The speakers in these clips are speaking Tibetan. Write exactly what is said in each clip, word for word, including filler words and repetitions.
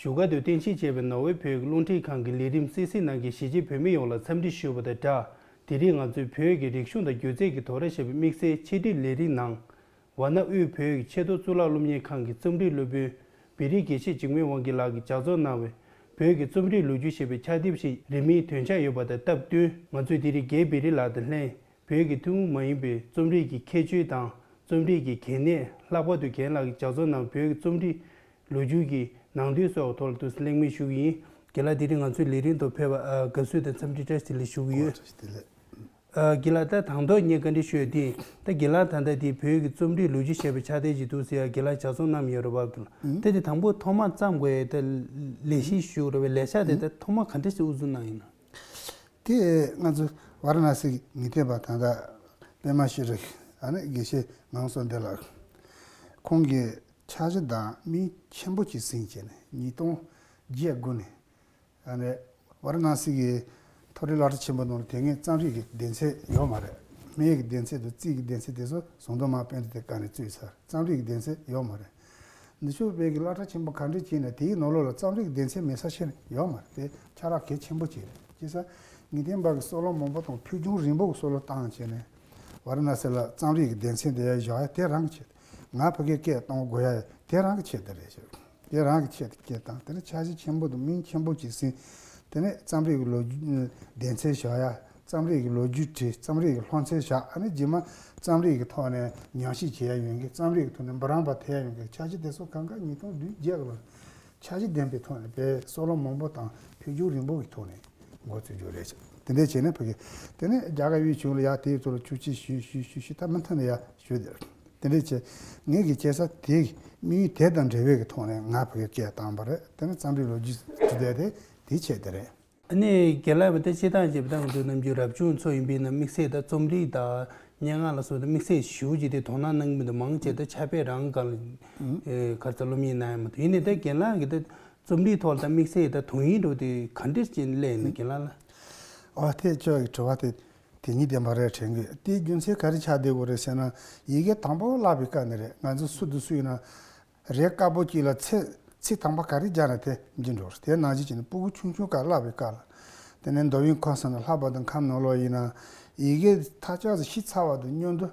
བཞུགས་སྒར་དུ་རྟེན་གཞི་བྱས་པའི་ནོར་ཝེ་བོད་ཀྱི་རླུང་འཕྲིན་ཁང་གི་ལས་རིམ་སི་སི་ནང་གི་གཞིས་བྱེས་བོད་མི་ཡོངས་ལ་འཚམས་འདྲི་ཞུ་བ་དང་སྦྲགས། དེ་རིང་ང་ཚོས་བོད་ཀྱི་རིག་གཞུང་དང་སྒྱུ་རྩལ་གྱི་དོ་ར་ཞེས་པའི་དམིགས་བསལ་ཕྱི་དྲིལ་ལས་རིམ་ནང་། ཝཱ་ཎ་དབུས་བོད་ཀྱི་ཆེས་མཐོ་གཙུག་ལག་སློབ་གཉེར་ཁང་གི་རྩོམ་རིག་སློབ་དཔོན་བེ་རི་དགེ་བཤེས་འཇིགས་མེད་དབང་རྒྱལ་ལགས་ཀྱིས་ལྗགས་རྩོམ་གནང་བའི་བོད་ཀྱི་རྩོམ་རིག་ལོ་རྒྱུས་ཞེས་པའི་ཕྱག་དེབ་ཞིག་རིན་མེད་དོན་ཆེན་ཡོད་པ་དང་སྟབས་བསྟུན། ང་ཚོས་དེ་རིང་རྒན་བེ་རི་ལགས་དང་ལྷན། བོད་ཀྱི་ཐུན་མོང་མ་ཡིན་པའི་རྩོམ་རིག་གི་ཁྱད་ཆོས་དང་། རྩོམ་རིག་གི་གལ་གནད། ལྷག་པར་དུ་རྒན་ལགས་ཀྱིས་ལྗགས་རྩོམ་ནང་བོད་ཀྱི་རྩོམ་རིག་ལོ་རྒྱུས་ཀྱི་ནང་དོན་སོགས་ཐོག་ལ་ཏོག་ཙམ་གླེང་མོལ་ཞུ་གི་ཡིན། རྒན་ལགས་དེ་རིང་ང་ཚོའི་ལས་རིམ་དུ་ཕེབས་པར་དགའ་བསུ་དང་འཚམས་འདྲི་བཀྲ་ཤིས་བདེ་ལེགས་ཞུ་གི་ཡོད། ཨོ་བཀྲ་ཤིས་བདེ་ལེགས། ཨ་རྒན་ལགས། ད་དང་ཐོག་ངས་བཀའ་འདྲི་ཞུ་ཡ་དེ། ད་རྒན་ལགས་ད་ལྟ་དེ་བོད་ཀྱི་རྩོམ་རིག་ལོ་རྒྱུས་ཞེས་པའི་ཕྱག་དེབ་ཅིག་འདུག་ཟེར་ཡ་རྒན་ལགས་ལྗགས་རྩོམ་གནང་ཡོད་རེད་བ། ཨང་། ད་དེ་དང་པོ་ཐོག་མར་བརྩམས་དགོས་ཡ་ད་ལས་གཞི་ཞུ་རེད་བས། ལས་ཤག་དེ་ད་ཐོག་མར་ག་འདྲ་ཞིག་དབུ་འཛུགས་གནང་ཡིན་ན། དེ་ང་ཚོ་ཝཱ་ར་ཎ་སི་གི་ངེས་གཏན་པ་ད་ལྟ་པདྨ་ཤེས་རིག་ཨ་ནི་དགེ་བཤེས་ངག་དབང་བསམ་གཏན་ལགས། ཁོང་གིས་འཆར་གཞི་དང་དམིགས་ཡུལ་ཆེན་པོ་ཅིག་ཟིན་བྱས་ནས་ཉིས་སྟོང་བརྒྱད་དགུ་ནས། ཨ་ནི་ཝཱ་ར་ཎ་སི་གི་མཐོ་རིམ་སློབ་གྲྭ་ཆེན་པོ་ནང་ལ་དེ་སྔའི་རྩོམ་རིག་གི་སྡེ་ཚན་ཡོད་མ་རེད། སྨན་གྱི་སྡེ་ཚན་དང་རྩིས་ཀྱི་སྡེ་ཚན་དེ་ཚོ་ཟམ་གདོང་དམར་དཔེ་མཛོད་དེ་བཀའ་ནས་བཙུགས་ཚར། རྩོམ་རིག་གི་སྡེ་ཚན་ཡོད་མ་རེད། ནུབ་ཕྱོགས་བོད་ཀྱི་སློབ་གྲྭ་ཆེན་པོ་ག་འདྲ་བྱས་ནས་དེའི་ནང་ལོགས་ལ་རྩོམ་རིག་གི་སྡེ་ཚན་མེད་ས་ཞིག་ཡོད་མ་རེད། དེ་ཁྱད་རག་གལ་ཆེན་པོ་ཅིག་རེད། བྱས་ཙང་ངེས་གཏན་པ་གི་བསམ་བློ་མང་པོ་དང་ཕུལ་བྱུང་རིང་པོ་གི་བསམ་བློ་བཏང་བྱས་ནས་ཝཱ་ར་ཎ་སི་ལ་རྩོམ་རིག་གི་སྡེ་ཚན་དེ་བཞག་ཡ་དེ་རང་གི་ཆེད། ང་ཕ་གིར་སྐད་གཏོང་དགོས་ཡ་དེ་རང་གི་ཆེད་དུ་རེད་ཤག་དེ་རང་གི་ཆེད་དུ་སྐད་བཏང་། དེ་ནས་འཆར་གཞི་ཆེན་པོ་དང་དམིགས་ཡུལ་ཆེན་པོ་ཅིག་ཟིན། དེ་ནས་རྩོམ་རིག་གི་ལོ་རྒྱུས་སྡེ་ཚན་བཞག་ཡ། རྩོམ་རིག་གི་ལོ་རྒྱུས་བྲིས། རྩོམ་རིག་གི་སློབ་ཚན་བཞག་ཨ་ནི་རྗེས་མ་རྩོམ་རིག་གི་ཐོག་ནས་ཉམས་ཞིབ་བྱེད་ཡ་ཡོད་མཁན། རྩོམ་རིག་གི་ཐོག་ནས་འབུམ་རམས་པ་ཐོན་ཡ་ཡོད་མཁན། འཆར་གཞི་དེ་ཚོ་གང་ག་ཉིས་སྟོང་བདུན་བརྒྱད་ལོ་འཆར་གཞི་ལྡན་པའི་ཐོག་ནས་དཔེ་བསམ་བློ་མང་པོ་དང་ཕུལ་བྱུང་རིང་པོ་གི་ཐོག་ནས་འགོ་བཙུགས་རྒྱུ་རེད། དེ་འདྲ་བྱས་ནས་ཕ་གི། དེ་ནས་རྒྱ་གར་དབུས་གཞུང་ལ་ཡ་དེའི་ཐོག་ལ་ཆོག་མཆན་ཞུས་ཞུས་ཞུས་ཞུས། ད་མུ་མཐུད་ནས་ཡ་ཞུས་དེ་རེད། དེ་འདྲ་བྱས། ངེད་ཀྱི་བྱེད་ས་དེ་དམིགས་ཡུལ་དེ་དང་འབྲེལ་བའི་གི་ཐོག་ནས་ང་ཕ་གི་སྐད་བཏང་བ་རེད། དེ་ནས་རྩོམ་རིག་ལོ་རྒྱུས་བྲིས་བསྡད་དེ་དེའི་ཆེད་དེ་རེད། ཨ་ནི་རྒན་ལགས་ད་ལྟ་སྤྱིར་བཏང་བྱས་པ་ད་ང་ཚོ་ནམ་རྒྱུན་རབ་བྱུང་ཚོ་ཡིན་པས་ན་དམིགས་བསལ་ད་རྩོམ་རིག་དང་སྙན་ངག་ལ་སོགས་ད་དམིགས་བསལ་ཞེ་པོ་ཅིག་དེ་དོ་སྣང་གནང་གི་མི་འདུག་མང་ཆེ་ད་ཕྱག་དཔེ་རང་སྒང་ལ་ཨེ་ག་རེ་ཟེར་སློབ་གཉེར་གནང་ཡ་མ་གཏོགས། ཡིན་ནའི་ད་རྒན་ལགས་ཀྱི་ད་རྩོམ་རིག་ཐོག་ལ་ད་དམིགས་བསལ་ད་དོན་ཡིག་འདྲ་བོ་དེ་ག་འདྲ་ཅིག་སླེབས་ཡིན་ན་རྒན་ལགས་ལ། ཨོ་དེ་ཁྱོད་ཀྱི་དྲི་བ་དེ་དེ་ཉིད་བདེན་པ་རེད་དྲན་གི། དེའི་རྒྱུ་མཚན་ག་རེ་ཆགས་བསྡད་དགོས་རེད་ཟེར་ན། ཡི་གེ་དང་པོ་བཀླགས་པའི་སྐབས་ནས་རེད། ང་ཚོ་སུ་དང་སུ་ཡིན་ན། རེ་དཀར་པོ་གཅིག་ལ་ཚེག་ཚེག་དང་པོ་ག་རེ་སྦྱར་ན་དེ་འགྱུར་འགྲོ་རེད། དེ་ནང་བཞིན་བྱས་ནས་སྤུ་གུ་ཆུང་ཆུང་སྐབས་བཀླགས་པའི་སྐབས་ལ། དེ་ནས་མདོ་དབུས་ཁམས་གསུམ་ལ་ལྷག་པར་དུ་ཁམས་ནང་ལོགས་ཡིན་ན། ཡི་གེ་ཐག་ཆོད་ཙམ་ཤེས་ཚར་བ་དང་མཉམ་དུ་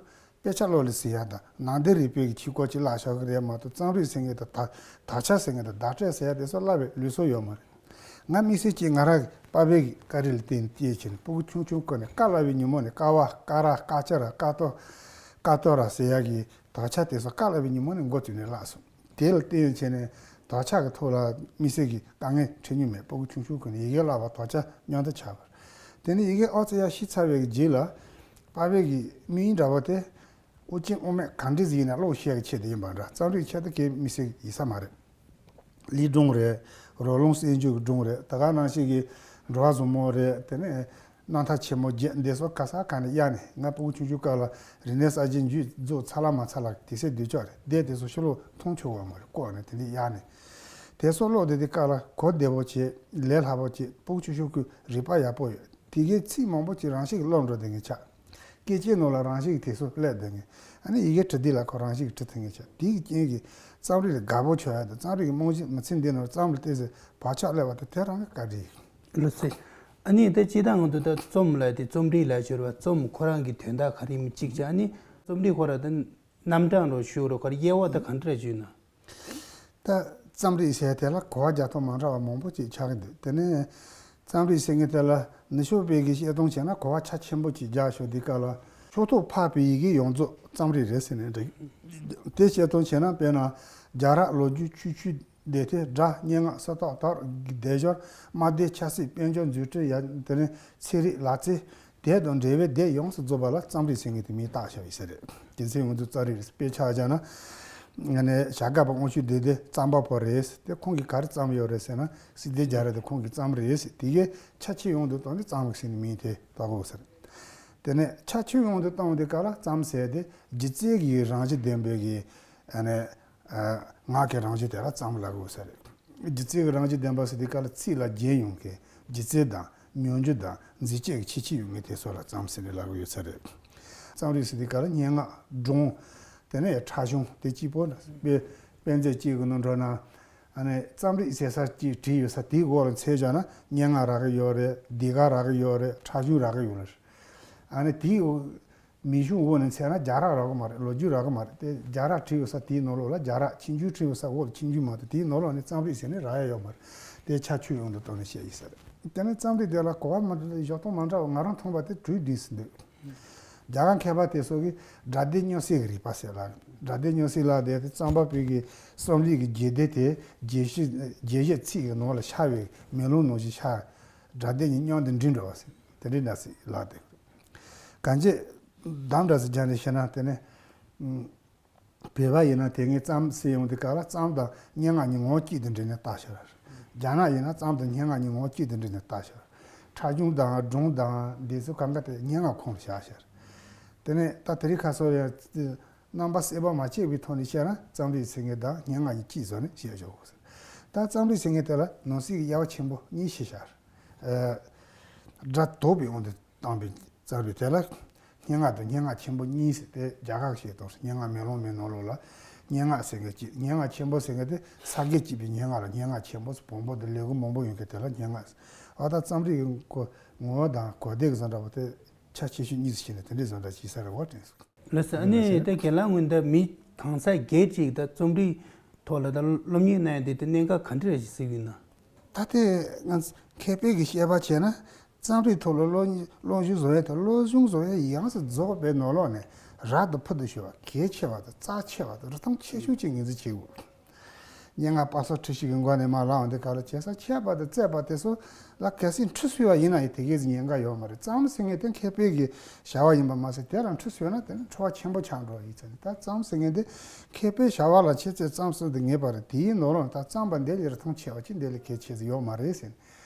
དཔེ་ཆ་ཀློག་ལེ་ཟེར་ཡ་དང་ནང་བསྟན་རིག་པའི་གི་ཆོས་སྐོར་ཅིག་བཀླགས་ཆོག་གི་རེད་མ་གཏོགས། རྩོམ་རིག་ཟེར་མཁན་དང་དག་དག་ཆ་ཟེར་མཁན་དང་བརྡ་སྤྲོད་ཟེར་ཡ་དེ་ཚོ་བཀླགས་པའི་ལུགས་སྲོལ་ཡོད་མ་རེད། ང་དམིགས་བསལ་གྱིས་ང་རང་གི་པ་ཕའི་གི་བཀའ་དྲིན་ལ་བརྟེན་ནས་སྐྱེས་བྱས་ནས་སྤུ་གུ་ཆུང་ཆུང་སྐབས་ནས་ཀ་བཀླགས་པའི་ཉིན་མོ་ནས། ཀ་བ་ཀ་ར་ཀ་ཅ་ར་ཀ་ཏོ་ཀ་ཏོ་ར་ཟེར་ཡ་གི་དག་ཆ་དེ་ཚོ་ཀ་བཀླགས་པའི་ཉིན་མོ་ནས་མགོ་བཙུགས་ནས་བཀླགས་སོང་། དེ་ལ་བརྟེན་བྱས་ནས་དག་ཆ་གི་ཐོག་ལ་དམིགས་བསལ་གྱི་དཀའ་ངལ་འཕྲད་མྱོང་མེད། སྤུ་གུ་ཆུང་ཆུང་སྐབས་ནས་ཡི་གེ་བཀླགས་པ་དག་ཆ་མཉམ་དུ་ཆགས་པ་རེད། དེ་ནས་ཡི་གེ་ཨོ་ཙི་ཡ་ཤེས་ཚར་བའི་གི་རྗེས་ལ་པ་ཕའི་གི་དམིགས་ཡུལ་འདྲ་བོ་དེ། དབུ་ཅན་དབུ་མེད་གང་འདྲ་ཟིག་ཡིན་ན་ཀློག་ཤེས་ཀྱི་ཆེད་དུ་ཡིན་པ་འདྲ། རྩོམ་རིག་ཆེད་དུ་གལ་དམིགས་བསལ་ཡིན་ས་མ་རེད། གླིང་སྒྲུང་རེད། རོ་ལངས་སེམས་འགྱུར་གྱི་སྒྲུང་རེད། ད་ག་ནང་བཞིན་གྱི་འགྲོ་བ་བཟང་མོ་རེད། དེ་ནས་རྣམ་ཐར་ཆེན་མོ་བརྒྱད་འདི་ཚོ་ག་ས་ག་ནས་གཡར་ནས། ང་སྤུ་གུ་ཆུང་ཆུང་སྐབས་ལ་རིག་གནས་གསར་བརྗེ་མཇུག་རྫོགས་ཚར་ལ་མ་ཚར་ལ་དེ་ཚོའི་དུས་ཚོད་རེད། དེ་དེ་ཚོ་ཕྱི་ལོགས་མཐོང་ཆོག་པ་མ་རེད། ལྐོག་ནས་དེ་འདྲ་གཡར་ནས། དེ་ཚོ་ཀློག་བསྡད་དུས་སྐབས་ལ་གོ་བདེ་པོ་བྱས། ལས་སླ་པོ་བྱས། སྤུ་གུ་ཆུང་ཆུང་སྐབས་རིག་པ་ཡག་པོ་ཡོད། དེ་གའི་ཚིག་མང་པོ་ཅིག་རང་བཞིན་གྱིས་ཀློག་འགྲོ་བསྡད་མཁན་ཆགས། སྐད་ཆའི་ནང་ལ་རང་བཞིན་གྱིས་དེ་ཚོ་སླེབས་བསྡད་མཁན། ཨ་ནི་ཡི་གེ་འབྲི་དུས་ལ་ཁོ་རང་བཞིན་གྱིས་འབྲི་ཐུབ་མཁན་ཆགས། དེའི་རྐྱེན་གྱིས་རྩོམ་རིག་ལ་དགའ་པོ་བྱུང་ཡ་དང་། རྩོམ་རིག་གི་རྨང་གཞི་མི་ཚེ་འདི་ནང་རྩོམ་ལ་ཏོག་ཙམ་བག་ཆགས་སླེབས་པ་དེ་དེ་རང་གི་བཀའ་དྲིན་ཡིན། ལགས་སོ། ཨ་ནི་ད་སྤྱིར་བཏང་ང་ཚོ་ད་རྩོམ་ལབ་དེ་རྩོམ་རིག་ལབ་ཡ་ཅིག་ཡོད་རེད་པ། རྩོམ་ཁོ་རང་གི་དོན་དག་ག་རེ་ཡིན་མིན་གཅིག་བྱས། ཨ་ནི་རྩོམ་རིག་ཁོ་རང་ད་རྣམ་གྲངས་རོ་ཞུ་རོ་ཁར་དབྱེ་བ་ད་ག་འདྲ་བྱས་ན། ད་རྩོམ་རིག་ཟེར་དེ་ལ་གོ་བ་རྒྱག་ཐབས་མ་འདྲ་བ་མང་པོ་ཅིག་ཆགས་ཀྱི་འདུག་དེ་ནས་རྩོམ་རིག་ཟེར་མཁན་དེ་ལ་ནུབ་ཕྱོགས་པའི་གི་བཤད་སྟངས་བྱས་ན་གོ་བ་ཆ་ཆེན་པོ་ཅིག་རྒྱག་ཞོར་དུས་སྐབས་ལ་ཕྱོགས་ཐོག་ཕབ་པའི་ཡི་གེ་ཡོངས་རྫོགས་རྩོམ་རིག་རེད་ཟེར་ནས་འགྲིག་དེ་བཤད་སྟངས་བྱས་ན་དཔེར་ན་རྒྱལ་རབས་ལོ་རྒྱུས། ཆོས་བརྒྱུད་སྡེ་ཚན། སྒྲ། སྙན་ངག། གསེར་ཏོག་དར་གྱི་སྡེབ་སྦྱོར། དམའ་སྡེབ། ཆབ་སྲིད། དཔལ་འབྱོར། འཛུགས་སྐྲུན། ཡ། དེ་ནས་ཚན་རིག། ལག་རྩལ། དེ་དང་འབྲེལ་བའི་སྡེ་ཡོངས་སུ་རྫོགས་པ་ལ་རྩོམ་རིག་ཟེར་མཁན་དེ་མིང་བཏགས་བཞག་ཡོད་ས་རེད། རྒྱུ་མཚན་ང་ཚོ་རྩོམ་རིག་རེད། དཔེར་ཆ་བཞག་ན། ང་ནས་བྱ་དགའ་པ་དབང་ཕྱུག་བདེ་ལྡན་རྩོམ་པ་པོ་རེད། དེ་ཁོང་གིས་ག་རེ་བརྩམས་ཡོད་རེད་ཟེར་ན། སྲིད་དེ་རྒྱ་རེད། དེ་ཁོང་གིས་བརྩམས་རེད་ཟེར། དེ་གའི་ཆ་ཆེ་ཡོང་དུས་དང་ནི་རྩོམ་རིག་ཟེར་ནས་མིང་དེ་བཏགས་དགོས་ས་རེད། དེ་ནས་ཆ་ཆེ་ཡོང་དུས་བཏང་དུས་སྐབས་ལ་རྩོམ་ཟེར་དེ་སྒྱུ་རྩལ་གྱི་རང་བཞིན་ལྡན་པའི་གི་ཨ་ནི། ངག་གི་རང་བཞིན་དེ་ལ་རྩོམ་ལབ་དགོས་ས་རེད། སྒྱུ་རྩལ་གྱི་རང་བཞིན་ལྡན་པ་ཟེར་དུས་སྐབས་ལ་ཚིག་ལ་རྒྱན་ཡོང་མཁན། སྒྱུ་རྩལ་དང་མྱོང་འགྱུར་དང་མཛེས་དཔྱོད་ཀྱི་ཁྱད་ཆོས་ཡོད་མཁན་དེ་ཚོ་ལ་རྩོམ་ཟེར་ནས་ལབ་ཀྱི་ཡོད་ས་རེད། རྩོམ་རིག་ཟེར་དུས་སྐབས་ལ་སྙན་ངག། སྒྲུང་། དེ་ནས་ཕྲ་ཞིང་དེ་གཅིག་པོ་དཔེ་དཔེ་མཛོད་གཅིག་གི་ནང་འགྲོ་ན། ཨ་ནི་རྩོམ་རིག་ཟེར་ས་ཅིག་བྲིས་ཡོད་ས་དེའི་འོག་ལ་འཚོལ་བྱས་ན་སྙན་ངག་རག་གི་ཡོད་རེད། ཟློས་གར་རག་གི་ཡོད་རེད། ཁྲ་ཆུང་རག་གི་ཡོད་རེད། ཨ་ནི་དེའི་མིང་གཞུང་འོག་ནས་འཚོལ་ན་རྒྱ་རག་རག་གི་མ་རེད། ལོ་རྒྱུས་རག་གི་མ་རེད། དེ་རྒྱ་རག་བྲིས་ཡོད་ས་དེའི་ནང་ལོགས་ལ་རྒྱ་རག་ཆིང་ཆུང་བྲིས་ཡོད་ས་འོག་ལ་ཆིང་ཆུང་མ་གཏོགས་དེའི་ནང་ལོགས་ནས་རྩོམ་རིག་ཟེར་ནས་རག་ཡ་ཡོད་མ་རེད། དེ་ཁྱད་ཆོས་ཡོང་དུ་གཏོང་ནས་བཤད་ཡིན་ས་རེད། དེ་ནས་རྩོམ་རིག་དེ་ལ་གོ་བ་མ་འདྲ་ཞོགས་ཐོག་མ་འདྲ་བ་ང་རང་མཐོང་པ་དེ་གྲོས་བསྡུས་སུ་འདུག་རྒྱ་གར་མཁས་པ་དེ་ཚོ་གིས་སྒྲ་སྡེབ་མཉམ་བསྲེས་ཀྱི་རིག་པ་ཟེར་ལ། སྒྲ་སྡེབ་མཉམ་བསྲེས་ལ་དེ་དེ་རྩོམ་པ་པོའི་གི་རྩོམ་རིག་གི་རྒྱས་སྡེབ་དེ་རྒྱས་གཞི་རྒྱས་གཞི་ཚིག་གི་ནང་ལ་ཤར་བའི་མེ་ལོང་ནང་བཞིན་ཤར། སྒྲ་སྡེབ་གཉིས་མཉམ་དུ་འདྲེས་འགྲོ་བ་ཟེར་དེ་འདྲའི་འདྲ་ཟེར་ལ་དེ། གང་ཅི་དམ་འདྲ་ཟེར་རྒྱ་ནས་བཤད་ན་དེ་ནས། བོད་པ་ཡིན་ན་དེ་སྔའི་རྩོམ་ཟེར་ཡོང་དུས་སྐབས་ལ་རྩོམ་དང་སྙན་ངག་གཉིས་ངོ་གཅིག་ཏུ་འདྲེས་ནས་བལྟ་ཤར། རྒྱ་ནག་ཡིན་ན་རྩོམ་དང་སྙན་ངག་གཉིས་ངོ་གཅིག་ཏུ་འདྲེས་ནས་བལྟ་ཤར། ཁྲ་ཆུང་དང་སྒྲུང་དང་འདི་ཚོ་གང་ག་དེ་སྙན་ངག་ཁོངས་ལ་བཞག་ཤར། དེ་ནས་ད་དེ་རིང་ཁ་སང་ཡང་རྣམ་པ་གསལ་པོ་མ་ཕྱེ་བའི་ཐོག་ནས་བཤད་ན་རྩོམ་རིག་ཟེར་མཁན་དང་སྙན་ངག་གཉིས་གཅིག་བཟོ་ནས་བཤད་ཆོག་གོ། ད་རྩོམ་རིག་ཟེར་མཁན་དེ་ལ་ནང་གསེས་ཀྱི་དབྱེ་བ་ཆེན་པོ་གཉིས་ཕྱེ་ཤར། སྒྲ་དོག་པའི་དབང་དུ་བཏང་བའི་རྩོམ་རིག་དེ་ལ་སྙན་ངག་དང་སྙན་ངག་ཆེན་པོ་གཉིས་ཟེར་ཏེ་རྒྱ་ཁ་ཞིག་གཏོང་། སྙན་ངག་མེ་ལོང་མའི་ནང་ལོགས་ལ་སྙན་ངག་ཟེར་མཁན་གཅིག་སྙན་ངག་ཆེན་པོ་ཟེར་མཁན་དེ་ས་དགེ་བཅས་པའི་སྙན་ངག་ལ་སྙན་ངག་ཆེན་པོ་ཟེར། བོན་པོ་དང་ལས་འགུལ་མང་པོ་ཡོད་མཁན་དེ་ལ་སྙན་ངག་ཟེར། འོ་ད་རྩོམ་རིག་གི་གོ་ངོ་བོ་དང་གོ་བདེ་གི་བཟོ་འདྲ་པོ་དེ་ཆ་ཆེ་ཤོས་གཉིས་སུ་ཕྱེ་ནས་དེ་འདྲའི་བཟོ་འདྲ་ཅིག་ས་རེད་བ་དྲན་སོང་། ལགས་སོ། ཨ་ནི་ད་རྒན་ལགས་སྔོན་ད་མི་གང་ཟག་སྒེར་གཅིག་ད་རྩོམ་རིག་ཐོག་ལ་ད་སློབ་གཉེར་གནང་ཡ་དེ་དེ་གནད་འགག་ག་འདྲ་ཞིག་གཟིགས་ཡོད་ན། ད་ལྟའི་ང་ཚོ་མཁས་པའི་གི་བཤད་པ་བྱས་ན་རྩོམ་རིག་ཐོག་ལ་སློབ་སློབ་སྦྱོང་བཟོ་ཡ་དང་སློབ་སྦྱོང་བཟོ་ཡ་ཡོངས་སུ་རྫོགས་པའི་ནང་ལོགས་ནས་རབ་ཏུ་ཕུལ་དུ་ཞུ་བ་གལ་ཆེ་བ་དང་རྩ་ཆེ་བ་དང་རིན་ཐང་ཆེ་ཤོས་ཅིག་ངོས་འཛིན་བྱེད་དགོས། སྙན་ངག་པ་སངས་ཁྲི་ཞིག་གི་མགོ་ནས་མར་ལངས་འདི་ག་ལ་བྱེད་ས་ཆད་པ་དང་རྩོད་པ་དེ་ཚོ་ལ་གལ་སྲིད་འཁྲུལ་སོང་བ་ཡིན་ན་ཡང་དེ་གས་ཀྱི་ཉེན་ཁ་ཡོད་མ་རེད། རྩོམ་ཟེར་མཁན་དེ་མཁས་པའི་གི་བྱ་བ་ཡིན་པ་མ་ཟད་དེ་རང་འཁྲུལ་སོང་ན་དེ་ནི་འཁྲུལ་བ་ཆེན་པོ་ཆགས་འགྲོ་བ་ཡིན་ཙང་། ད་རྩོམ་ཟེར་མཁན་དེ་མཁས་པའི་བྱ་བ་ལ་བྱེད་ཚད་རྩོམ་གསུམ་དུ་ངེས་པ་རེད། དེའི་ནང་ལོགས་ད་རྩོམ་པ་འདི་ལས་རིན་ཐང་ཆེ་བ་ཅིག་འདི་ལས་གལ་ཆེ་ས་ཡོད་མ་རེད་ཟེར།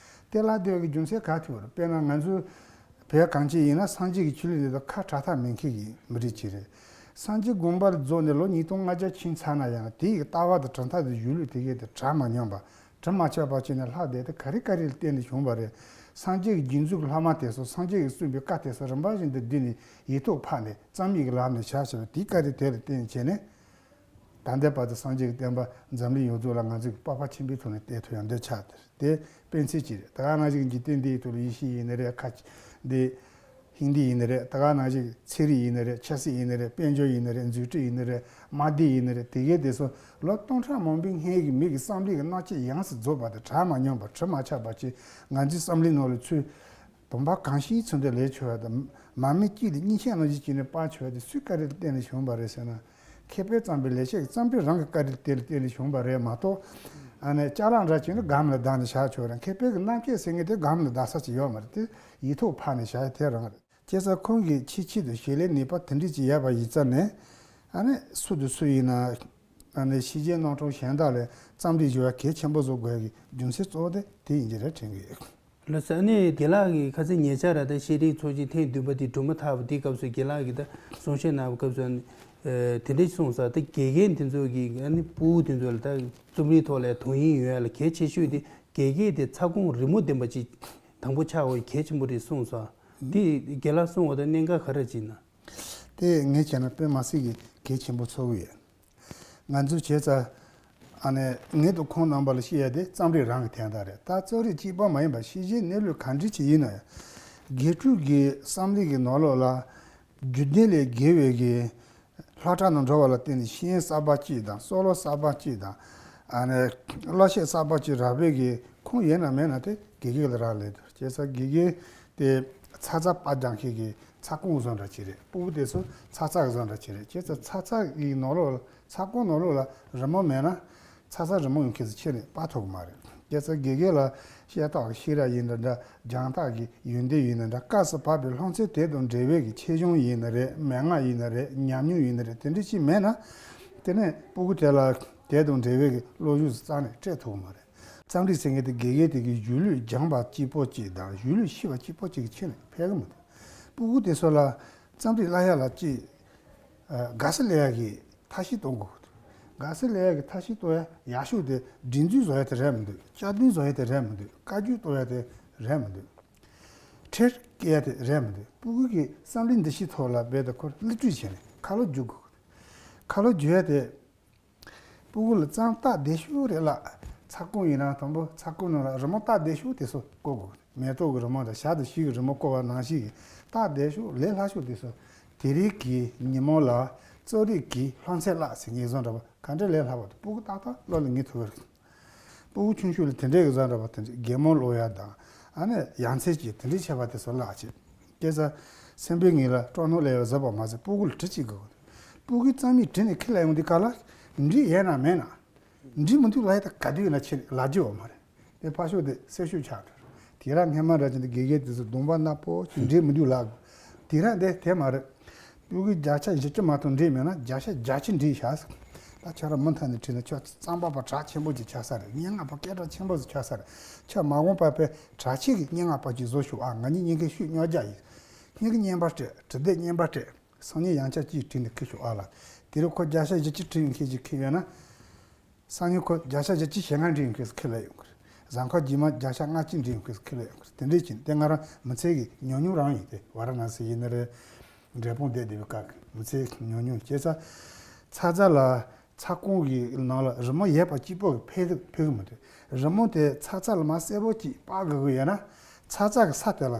དེ་ལ་དེ་བའི་རྒྱུ་མཚན་ག་ཐུབ་རེད། དཔེར་ན་ང་ཚོས་བོད་གངས་ཅན་ཡིན་ན་སངས་རྒྱས་ཀྱི་ཆོས་ལུགས་འདི་དག་ཁ་གྲག་ཐག་མེད་མཁན་གྱི་མི་རིགས་ཅིག་རེད། སངས་རྒྱས་དགོངས་པ་ལ་རྫོགས་ནས་ལོ་ཉིས་སྟོང་ལྔ་བརྒྱ་ཕྱིན་ཚར་ན་ཡང་དེ་ཡི་ལྟ་བ་དང་གྲུབ་མཐའ་དང་གཞུང་ལུགས་དེ་གས་དེ་གྲ་མ་ཉམས་པ་གྲུབ་མ་ཆགས་པ་བྱས་ནས་ལྷག་བསྡད་དེ་ག་རེ་ག་རེ་ལ་བརྟེན་ནས་བྱུང་བ་རེད། སངས་རྒྱས་ཀྱི་རྗེས་འཇུག་བླ་མ་དེ་ཚོ་སངས་རྒྱས་ཀྱིས་གསུངས་པའི་བཀའ་དེ་ཚོ་རིམ་པ་བཞིན་དུ་བསྡུས་ནས་ཡིག་ཐོག་ཕབ་ནས་རྩོམ་ཡིག་གི་ལམ་ནས་བཞག་བཞག་པ་དེ་ག་རེ་དེ་ལ་བརྟེན་བྱས་ནས། ད་ལྟའི་བར་དུ་སངས་རྒྱས་ཀྱི་བསྟན་པ་འཛམ་གླིང་ཡོངས་རྫོགས་ལ་ང་ཚོས་ཀྱི་པགས་པ་ཆེན་པོའི་ཐོག་ནས་བལྟས་ཐུབ་ཡ་འདི་ཆགས་དེ་དེ་དཔེ་མཚོན་ཅིག་རེད། ད་ག་ནང་བཞིན་འཇིག་རྟེན་འདིའི་ཐོག་ལ་ཡེ་ཤུ་ཡིན་ནི་རེད། ཁ་ཆེ་འདི་ཧིན་དི་ཡིན་ནི་རེད། ད་ག་ནང་བཞིན་ཚན་རིག་ཡིན་ནི་རེད། ཆབ་སྲིད་ཡིན་ནི་རེད། དཔལ་འབྱོར་ཡིན་ནི་རེད། འཛུགས་སྐྲུན་ཡིན་ནི་རེད། དམག་སྡེ་ཡིན་ནི་རེད། དེ་གའི་དེ་ཚོ་ལོ་སྟོང་ཕྲག་མང་པོའི་སྔོན་གྱི་མི་གི་བསམ་བློའི་གི་རྣམ་དཔྱོད་ཡོངས་སུ་རྫོགས་པ་དང་གྲ་མ་ཉམས་པ་གྲུབ་མ་ཆགས་པ་ཅིག་ང་ཚོའི་བསམ་བློའི་ནང་ལ་ཚུད། བུམ་པ་གང་ཞིག་ཚུན་དུ་ལས་ཆོག་པ་དང་། མར་མེ་གཅིག་ལས་གཉིས་ཤད་ནང་བཞིན་བྱས་ནས་སྤར་ཆོག་པ་དེ་སུའི་བཀའ་དྲིན་ལ་བརྟེན་ནས་བྱུང་བ་རེད་ཟེར་ན། མཁས་པས་བརྩམས་པའི་ལེགས་བཤད་ཀྱི་རྩོམ་རིག་རང་གི་བཀའ་དྲིན་དེ་ལ་བརྟེན་ནས་བྱུང་བ་རེད་མ་གཏོགས། ཨ་ནི་ཅ་ལག་འདྲ་བྱས་ནས་སྒམ་ལ་བརྡར་ནས་བཞག་ཆོག་རེད། མཁས་པའི་གི་རྣམ་དཔྱོད་ཟེར་མཁན་དེ་སྒམ་ལ་བརྡར་ས་ཅིག་ཡོད་མ་རེད་དེ། ཡིག་ཐོག་ཕབ་ནས་བཞག་ཡ་དེ་རང་རེད། བྱས་ཙང་ཁོང་གིས་ཆེད་ཆེད་དུ་བྱེད་ལས་ནུས་པ་དེ་འདྲ་ཅིག་ཡོད་པ་ཡིན་ཙང་ནས། ཨ་ནི་སུ་དང་སུ་ཡིན་ན། ཨ་ནི་ཕྱི་རྒྱལ་གནམ་གྲུ་གཞན་དག་ལས་རྩོམ་རིག་ཞུ་བ་གལ་ཆེན་པོ་བཟོ་དགོས་ཀྱི་རྒྱུ་མཚན་གཙོ་བོ་དེ་དེ་ཡིན་གྱི་རེད་དྲན་གྱི་ཡོད། ལགས་སོ། ཨ་ནི་རྒན་ལགས་ཀྱིས་ཁ་སང་ཉེ་ཆར་ར་ད་ཤེས་རིག་ཚོགས་ཆེན་ཐེངས་བདུན་པ་དེ་གྲུབ་མ་ཐག་པ་དེའི་སྐབས་སུ་རྒན་ལགས་ཀྱིས་ད་གསུང་བཤད་གནང་བའི་སྐབས་སུ་ཨ་ནི་དེ་འདྲ་ཞིག་གསུངས་སོང་། ད་དགེ་རྒན་དེ་ཚོ་གིས་ཨ་ནི་སྤུ་གུ་དེ་ཚོ་ལ་ད་རྩོམ་རིག་ཐོག་ལ་དོན་སྙིང་ཡོད་ཡ་ལ་གལ་ཆེ་ཤོས་དེ་དགེ་རྒན་དེ་ཚ་ཁོང་རི་མོ་ལྡན་པ་ཅིག་དང་པོ་ཆགས་དགོས་གལ་ཆེན་པོ་རེད་གསུངས་སོང་། དེ་རྒན་ལགས་གསུངས་པ་ད་གནད་འགག་ག་རེ་ཅིག་ན། དེ་ངས་བྱས་ན་དཔེ་མ་སྲིད་ཀྱི་གལ་ཆེན་པོ་ཚོར་གི་ཡོད། ང་ཚོས་བྱས་ཙང་། ཨ་ནི་ངས་དང་ཁོང་རྣམ་པ་ལ་བཤད་ཡ་དེ་རྩོམ་རིག་རང་གི་དོན་དག་རེད། ད་རྩོམ་རིག་གཅིག་པོ་མ་ཡིན་པར་ཕྱི་རྒྱལ་གནས་ལུགས་ག་འདྲ་ཅིག་ཡིན་ན་ཡང་། དགེ་ཕྲུག་གི་བསམ་བློའི་གི་ནང་ལོགས་ལ་རྒྱུད་ལྡན་ལས་བརྒལ་བའི་གི་སློབ་གྲྭ་ནང་འགྲོ་བ་ལ་བརྟེན་ནས་ཤེས་ཡོན་གསར་པ་གཅིག་དང་། བསམ་བློ་གསར་པ་གཅིག་དང་། ཨ་ནི་བློ་ཤེད་གསར་པ་གཅིག་རག་པའི་གི་ཁུངས་ཡོད་ན་མེད་ན་དེ་དགེ་རྒན་ལ་རག་ལས་འདུག་བྱས་ཙང་དགེ་རྒན་དེ་ཚ་ཚ་པ་སྦྱང་མཁན་གྱི་ཚ་ཁོང་བཟོ་འདྲ་ཅིག་རེད། སྤུ་གུ་དེ་ཚོ་ཚ་ཚ་གི་བཟོ་འདྲ་ཅིག་རེད། བྱས་ཙང་ཚ་ཚ་གི་ནང་ལོགས་ལ་ཚ་ཁོང་ནང་ལོགས་ལ་རི་མོ་མེད་ན་ཚ་ཚ་རི་མོ་ཡོང་མཁན་ཚོ་ཁྱེར་ནས་སྤར་ཐུབ་ཀྱི་མ་རེད། བྱས་ཙང་དགེ་རྒན་ལ་བཤད་སྟངས་ཀྱི་ཤེས་རབ་ཡིན་ན་འདྲ། སྦྱང་སྟངས་ཀྱི་ཡོན་ཏན་ཡིན་ན་འདྲ། སྐབས་སུ་བབས་པའི་སློབ་ཚན་དེ་དང་འབྲེལ་བའི་གི་ཆེད་སྦྱོང་ཡིན་ན་རེད། མན་ངག་ཡིན་ན་རེད། ཉམས་མྱོང་ཡིན་ན་རེད། དེ་འདྲ་ཅིག་མེད་ན། དེ་ནས་སྤུ་གུ་དེ་ལ་དེ་དང་འབྲེལ་བའི་གི་སློབ་སྦྱོང་རྩ་ནས་སྤྲད་ཐུབ་ཀྱི་མ་རེད། རྩོམ་རིག་ཟེར་མཁན་དེ་དགེ་རྒན་དེ་གིས་གཞུང་ལུགས་སྦྱངས་པ་གཅིག་པོ་གཅིག་དང་གཞུང་ལུགས་ཤེས་པ་གཅིག་པོ་གཅིག་གིས་ཁྱོན་ནས་ཕན་གི་མི་འདུག་སྤུ་གུ་དེ་ཚོ་ལ་རྩོམ་རིག་བསླབ་ཡ་ལ་གཅིག་དགའ་བསུ་སླེབས་ཡ་གི་ཐབས་ཤེས་གཏོང་དགོས་ཀྱི་འདུག་དགའ་བསུ་སླེབས་ཡ་གི་ཐབས་ཤེས་གཏོང་ཡ་ཡག་ཤོས་དེ་སྒྲིག་འཛུགས་བཟོ་ཡ་དེ་རེད་མི་འདུག་བཅའ་སྡོད་བཟོ་ཡ་དེ་རེད་མི་འདུག་བཀའ་བཀྱོན་གཏོང་ཡ་དེ་རེད་མི་འདུག་ཁྲེལ་སྐྱེ་ཡ་དེ་རེད་མི་འདུག་སྤུ་གུ་གི་བསམ་བློའི་འདུ་ཤེས་ཐོག་ལ་རྦད་དེ་ཁོ་གློད་བཀྲོལ་བྱས་ནས་ཁ་ལོ་བསྒྱུར་དགོས་ཀྱི་འདུག་ཁ་ལོ་བསྒྱུར་ཡ་དེ། སྤུ་གུ་ལ་རྩོམ་རྟགས་བདེ་ཤོས་རེད་ལ། ཚ་ཁུང་ཡིན་ན་དང་པོ་ཚ་ཁུང་ནང་ལ་རི་མོ་སྟབས་བདེ་ཤོས་དེ་ཚོ་བརྐོ་དགོས། མེ་ཏོག་གི་རི་མོ་དང་ཞྭ་དང་བྱིའུ་གི་རི་མོ་བརྐོ་བ་ནང་བཞིན་གྱི་སྟབས་བདེ་ཤོས་ལས་སླ་ཤོས་དེ་ཚོ། དེ་རིང་གི་ཉིན་མོ་ལ་གཙོ་རིག་གི་སློབ་ཚན་བཀླག་ཟེར་ངེས་བཟུང་འདྲ་བ་ག་འདྲ་ལས་སླ་བ་དང་སྤུ་གུ་ཏག་ཏག་བློ་ལ་ངེས་ཐུབ་པ་རེད། སྤུ་གུ་ཆུང་ཆུང་ལ་དེ་འདྲའི་གི་བཟོ་འདྲ་བ་དེ་འདྲའི་གད་མོ་སློག་ཡ་དང་། ཨ་ནི་ཡ་མཚན་ཅིག་དེ་འདྲའི་བྱས་པ་དེ་ཚོ་བཀླག་བྱེད། སྐྱེས་ས་སེམས་པའི་ངེས་ལ་སྤྲོ་སྣང་སླེབས་ཡ་བཟོ་བ་མ་ཟད་སྤུ་གུ་ལ་འབྲི་ཅིག་དགོས། སྤུ་གུའི་རྩ་མིག་བྲིས་ནས་ཁྱེར་ལ་ཡོང་དུས་ག་ལ་འབྲི་ཡས་ན་མེད་ན། འབྲི་མི་འདུག་ལ་ཡ་ད་ག་དུས་ཡིན་ན་ཁྱེར་ལ་རྒྱུ་བ་མ་རེད། དེ་ཕར་ཕྱོགས་དེ་སེ་ཤུགས་ཆགས་འགྲོ། དེ་རང་སྔན་མ་འདྲ་ཅིག་འདི་དགེ་རྒན་དེ་ཚོ་གདོང་པ་ནག་པོ་ཅིག་འབྲི་མི་འདུག་ལབ་དགོས། དེ་རང་འདི་དེ་མ་རེད། སྤུ་གུའི་བརྒྱ་ཆ་བཞི་བཅུ་མ་གཏོགས་འབྲི་མེད་ན་བརྒྱ་ཆ་བརྒྱད་ཅུ་འབྲི་བཞག་ཟེར། ད་ཁྱོད་རང་མུ་མཐུད་ནས་བྲིས་ན་ཁྱོད་རྩོམ་པ་པོ་གྲགས་ཆེན་པོ་ཅིག་ཆགས་ས་རེད། སྙན་ངག་པ་སྐད་གྲགས་ཆེན་པོ་ཞིག་ཆགས་ས་རེད། ཁྱོད་མ་འོངས་པ་པའི་གྲགས་ཆེ་གི་སྙན་ངག་པ་ཅིག་བཟོ་ཤོག་ཨ། ང་གཉིས་གཉིས་ཀའི་ཤུགས་རྙོག་རྒྱག་ཡིན། སྙིང་གི་བརྙན་པར་སྤྲད། བྲིས་དེབ་བརྙན་པར་སྤྲད། སང་ཉིན་ཡང་བསྐྱར་གཅིག་བྲིས་ནས་ཁྱེར་ཤོག་ཨ་ལ། དེ་རིང་ཁོ་བརྒྱ་ཆ་བཞི་བཅུ་བྲིས་ཡོང་མཁན་ཅིག་ཁྱེར་ཡོད་ན། སང་ཉིན་ཁོ་བརྒྱ་ཆ་བཞི་བཅུ་ཞེ་ལྔ་འབྲི་ཡོང་མཁན་ཁྱེར་ལ་ཡོང་གི་རེད། གཟའ་འཁོར་རྗེས་མ་བརྒྱ་ཆ་ལྔ་བཅུ་འབྲི་ཡོང་མཁན་ཁྱེར་ལ་ཡོང་གི་རེད། དེ་འདྲས་ཀྱིས་དེ་ང་རང་མི་ཚེ་གི་ཉུང་ཉུང་རང་ཡིན་ཏེ། ཝཱ་ར་ཎ་སི་ཡིན་ནི་རེད། འབྲས་སྤུངས་བསྡད་བསྡད་པའི་སྐབས་ཀྱི་མི་ཚེ་ཉུང་ཉུང་བྱས་ཙང་། ཚ་ཚ་ལ་ཚ་ཁུང་གི་ནང་ལ་རི་མོ་ཡས་པ་གཅིག་པོ་གིས་ཕན་ཕན་གི་མི་འདུག་རི་མོ་དེ་ཚ་ཚ་ལ་མར་གསལ་པོ་གཅིག་དཔག་དགོས་ཀྱི་ཡོད་ན། ཚ་ཚ་གི་ས་དེ་ལ་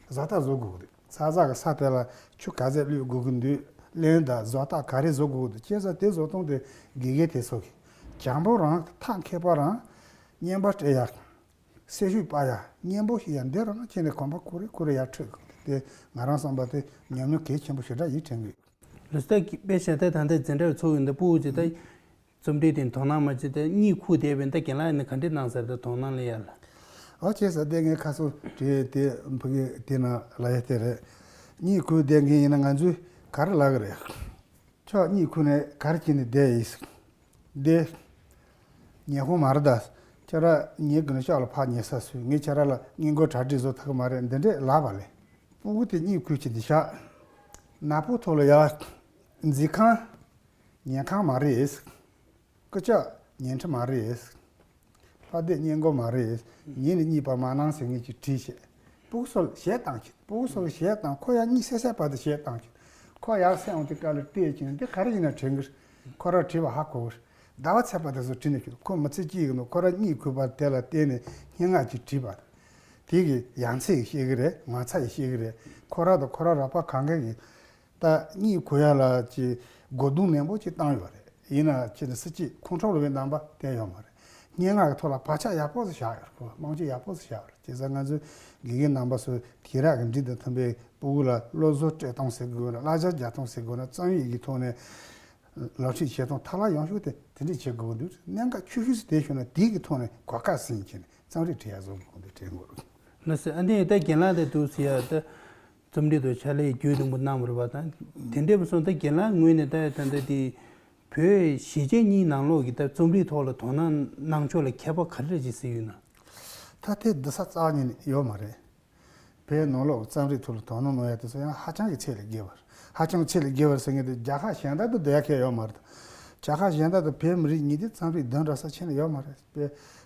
བཟོ་ལྟ་བཟོ་དགོས་ཀྱི་འདུག་ཚ་ཚ་གི་ས་དེ་ལ་ཆུ་ག་ཚད་བླུགས་དགོས་ཀྱི་འདུག་རླན་དང་བཟོ་ལྟ་ག་རེ་བཟོ་དགོས་ཀྱི་འདུག་བྱས་ཙང་དེ་བཟོ་སྟངས་དེ་དགེ་རྒན་དེ་ཚོ་གིས། སྦྱང་པོ་རང་ཐག་མཁས་པོ་རང་བརྙན་པར་སྤྲད་ཡག་སེ་ཤུགས་སྤར་ཡག་སྙན་པོ་ཞིག་ཡང་འདི་རང་ཁྱེད་ནས་གོམ་པ་ཁུར་རེ་ཁུར་རེ་ཡར་འཕྲོད་དགོས། དེ་ང་རང་བསམ་པ་དེ་ཉམས་མྱོང་གལ་ཆེན་པོ་ཞེ་དྲག་ཡིད་དྲན་གི་ཡོད། ལོ་སྟག་གི་དཔེ་བཤད་ད་ད་ལྟ་འཛིན་གྲྭ་ཚོགས་ཡོང་དུས་སྤུ་གུ་ཅིག་ད་རྩོམ་འབྲི་དེ་དོ་སྣང་མ་བྱེད་དེ་གཉིད་ཁུག་བསྡད་པས། ད་རྒན་ལགས་ནི་ག་འདྲས་གནང་ཟེར་ད་དོ་སྣང་ལ་ཡར་ལ། ཨོ་བྱས་ཙང་དེ་ངས་ཁ་སང་བྲིས་དེ་ཕ་གི་དེ་ན་ལ་ཡ་དེ་རེད། གཉིད་ཁུག་བསྡད་མཁན་ཡིན་ན་ང་ཚོས་ག་རེ་ལབ་གི་རེད། ཁྱོད་གཉིད་ཁུག་ནས་ག་རེ་བྱས་ནས་བསྡད་ཡིན། འདི་ཉལ་ཁང་མ་རེད་ད། ཁྱེད་རང་ཉལ་གི་ན་ཤག་ལ་ཕར་ཉལ་ས་བཟོས། ངས་ཁྱེད་རང་ལ་སྔས་མགོ་གྲ་སྒྲིག་བཟོ་ཐུབ་ཀྱི་མ་རེད། འདི་འདྲས་ལབ་པ་ལས། སྤུ་གུ་དེ་གཉིད་ཁུག་བྱས་ཏེ་བཞག་ནག་པོ་ཐོག་ལ་ཡར་མཛེས་ཁང་། ཉལ་ཁང་མ་རེད། སྐུ་ལྕགས་ཉལ་ཁྲི་མ་རེད། ལྷ་སྡེ་སྔས་མགོ་མ་རེད། ཉིན་ནས་གཉིད་པ་མ་གནང་ཟེར་མཁན་ཅིག་བྲིས་བྱས། སྤུ་གུ་ཚོ་ལ་གཞས་བཏང་བྱས། སྤུ་གུ་ཚོ་ལ་གཞས་བཏང་། ཁོ་ཡར་གཉིད་སད་སད་བར་དུ་གཞས་བཏང་བྱས། ཁོ་ཡར་སད་འོང་དུས་སྐབས་ལ་བལྟས་བྱས་ནས་འདི་ག་རེ་ཡིན་ན་དྲན་གི་རེད། ཁོ་རང་བྲིས་པ་ཧ་གོ་གི་རེད། ཟླ་བ་ཚེས་པ་དེ་ཚོ་བྲིས་ནས་བྱུང་། ཁོ་མི་ཚེ་གཅིག་གི་ནང་ཁོ་རང་གཉིད་ཁུག་པ་དེ་ལ་བརྟེན་ནས་སྙན་ངག་ཅིག་བྲིས་པ་རེད། དེ་གི་ཡ་མཚན་ཡིས་ཤེས་གི་རེད། ངོ་ཚ་ཡིས་ཤེས་གི་རེད། ཁོ་རང་དང་ཁོ་རང་རོགས་པ་གང་ག་གིས། ད་གཉིད་ཁུག་ཡ་ལ་ཅིག་སྒོ་རྡུང་ནན་པོ་ཅིག་བཏང་ཡོད་རེད། ཡིན་ན་ཅི་ནས་སྲིད་ཇུས་ཁོང་ཁྲོ་ལོ་བའི་རྣམ་པ་བསྟན་ཡོད་མ་རེད། སྙན་ངག་གི་ཐོག་ལ་བག་ཆགས་ཡག་པོ་ཞིག་བཞག་ཡོད་རེད། ཁོ་རྨང་གཞི་ཡག་པོ་ཞིག་བཞག་ཡོད་རེད། བྱས་ཙང་ང་ཚོའི་དགེ་རྒན་རྣམ་པ་ཚོས་དེང་རབས་ཀྱི་འགྲིག་དང་མཐུན་པའི་སྤུ་གུ་ལ་བློ་བཟོ་སྤྲད་སྟངས་ཟེར་དགོས་ན། བསླབ་བྱ་རྒྱག་སྟངས་ཟེར་དགོས་ན། རྩོམ་ཡིག་གི་ཐོག་ནས་ལག་ཁྲིད་བྱེད་སྟངས་ཐབས་ལམ་ཡོང་ཤོག་དེ་དེ་འདྲས་བྱེད་དགོས་ཀྱི་འདུག་གནད་འགག་ཆེ་ཤོས་སུ་དེ་ཤོད་ན་དེ་གི་ཐོག་ནས་གོ་སྐབས་ཟིན་བྱས་ནས། རྩོམ་རིག་བྲིས་ཡག་བཟོ་དགོས་འདུག་དྲན་དགོས་རེད། ལགས་སོ། ཨ་ནི་ད་རྒན་ལགས་དེ་འདུག་ཟེར་ཡ་ད་རྩོམ་རིག་དང་ཕྱག་ལས་རྒྱུན་རིང་པོ་གནང་བ་རེད་པ། ད་དེ་འདྲས་པ་སོང་ད་རྒན་ལགས་ངོས་ནས་ད་ད་ད་དེ་བོད་གཞིས་བྱེས་གཉིས་ནང་ལོགས་ཀྱི་ད་རྩོམ་རིག་ཐོག་ལ་དོ་སྣང་གནང་ཕྱོགས་ལ་ཁྱད་པར་ག་རེ་ཅིག་གཟིགས་ཡོད་ན། ད་དེ་འདི་ས་རྩ་བ་ཉིད་ནས་ཡོད་མ་རེད། བོད་ནང་ལོགས་ཀྱི་རྩོམ་རིག་ཐོག་ལ་དོ་སྣང་གནང་ཡ་དེ་ཚོ་ཡང་ཧ་ཅང་གི་ཚད་ལས་བརྒལ་བ་རེད། ཧ་ཅང་ཚད་ལས་བརྒལ་བ་རེད་ཟེར་མཁན་དེ་རྒྱལ་ཁབ་གཞན་དག་ཏུ་བསྡད་ཡ་གང་ཡང་ཡོད་མ་རེད། རྒྱལ་ཁབ་གཞན་དག་ཏུ་བོད་མི་རིགས་གཉིས་དེ་རྩོམ་རིག་འདི་འདྲ་ས་ཁྱོན་ནས་ཡོད་མ་རེད། དེ་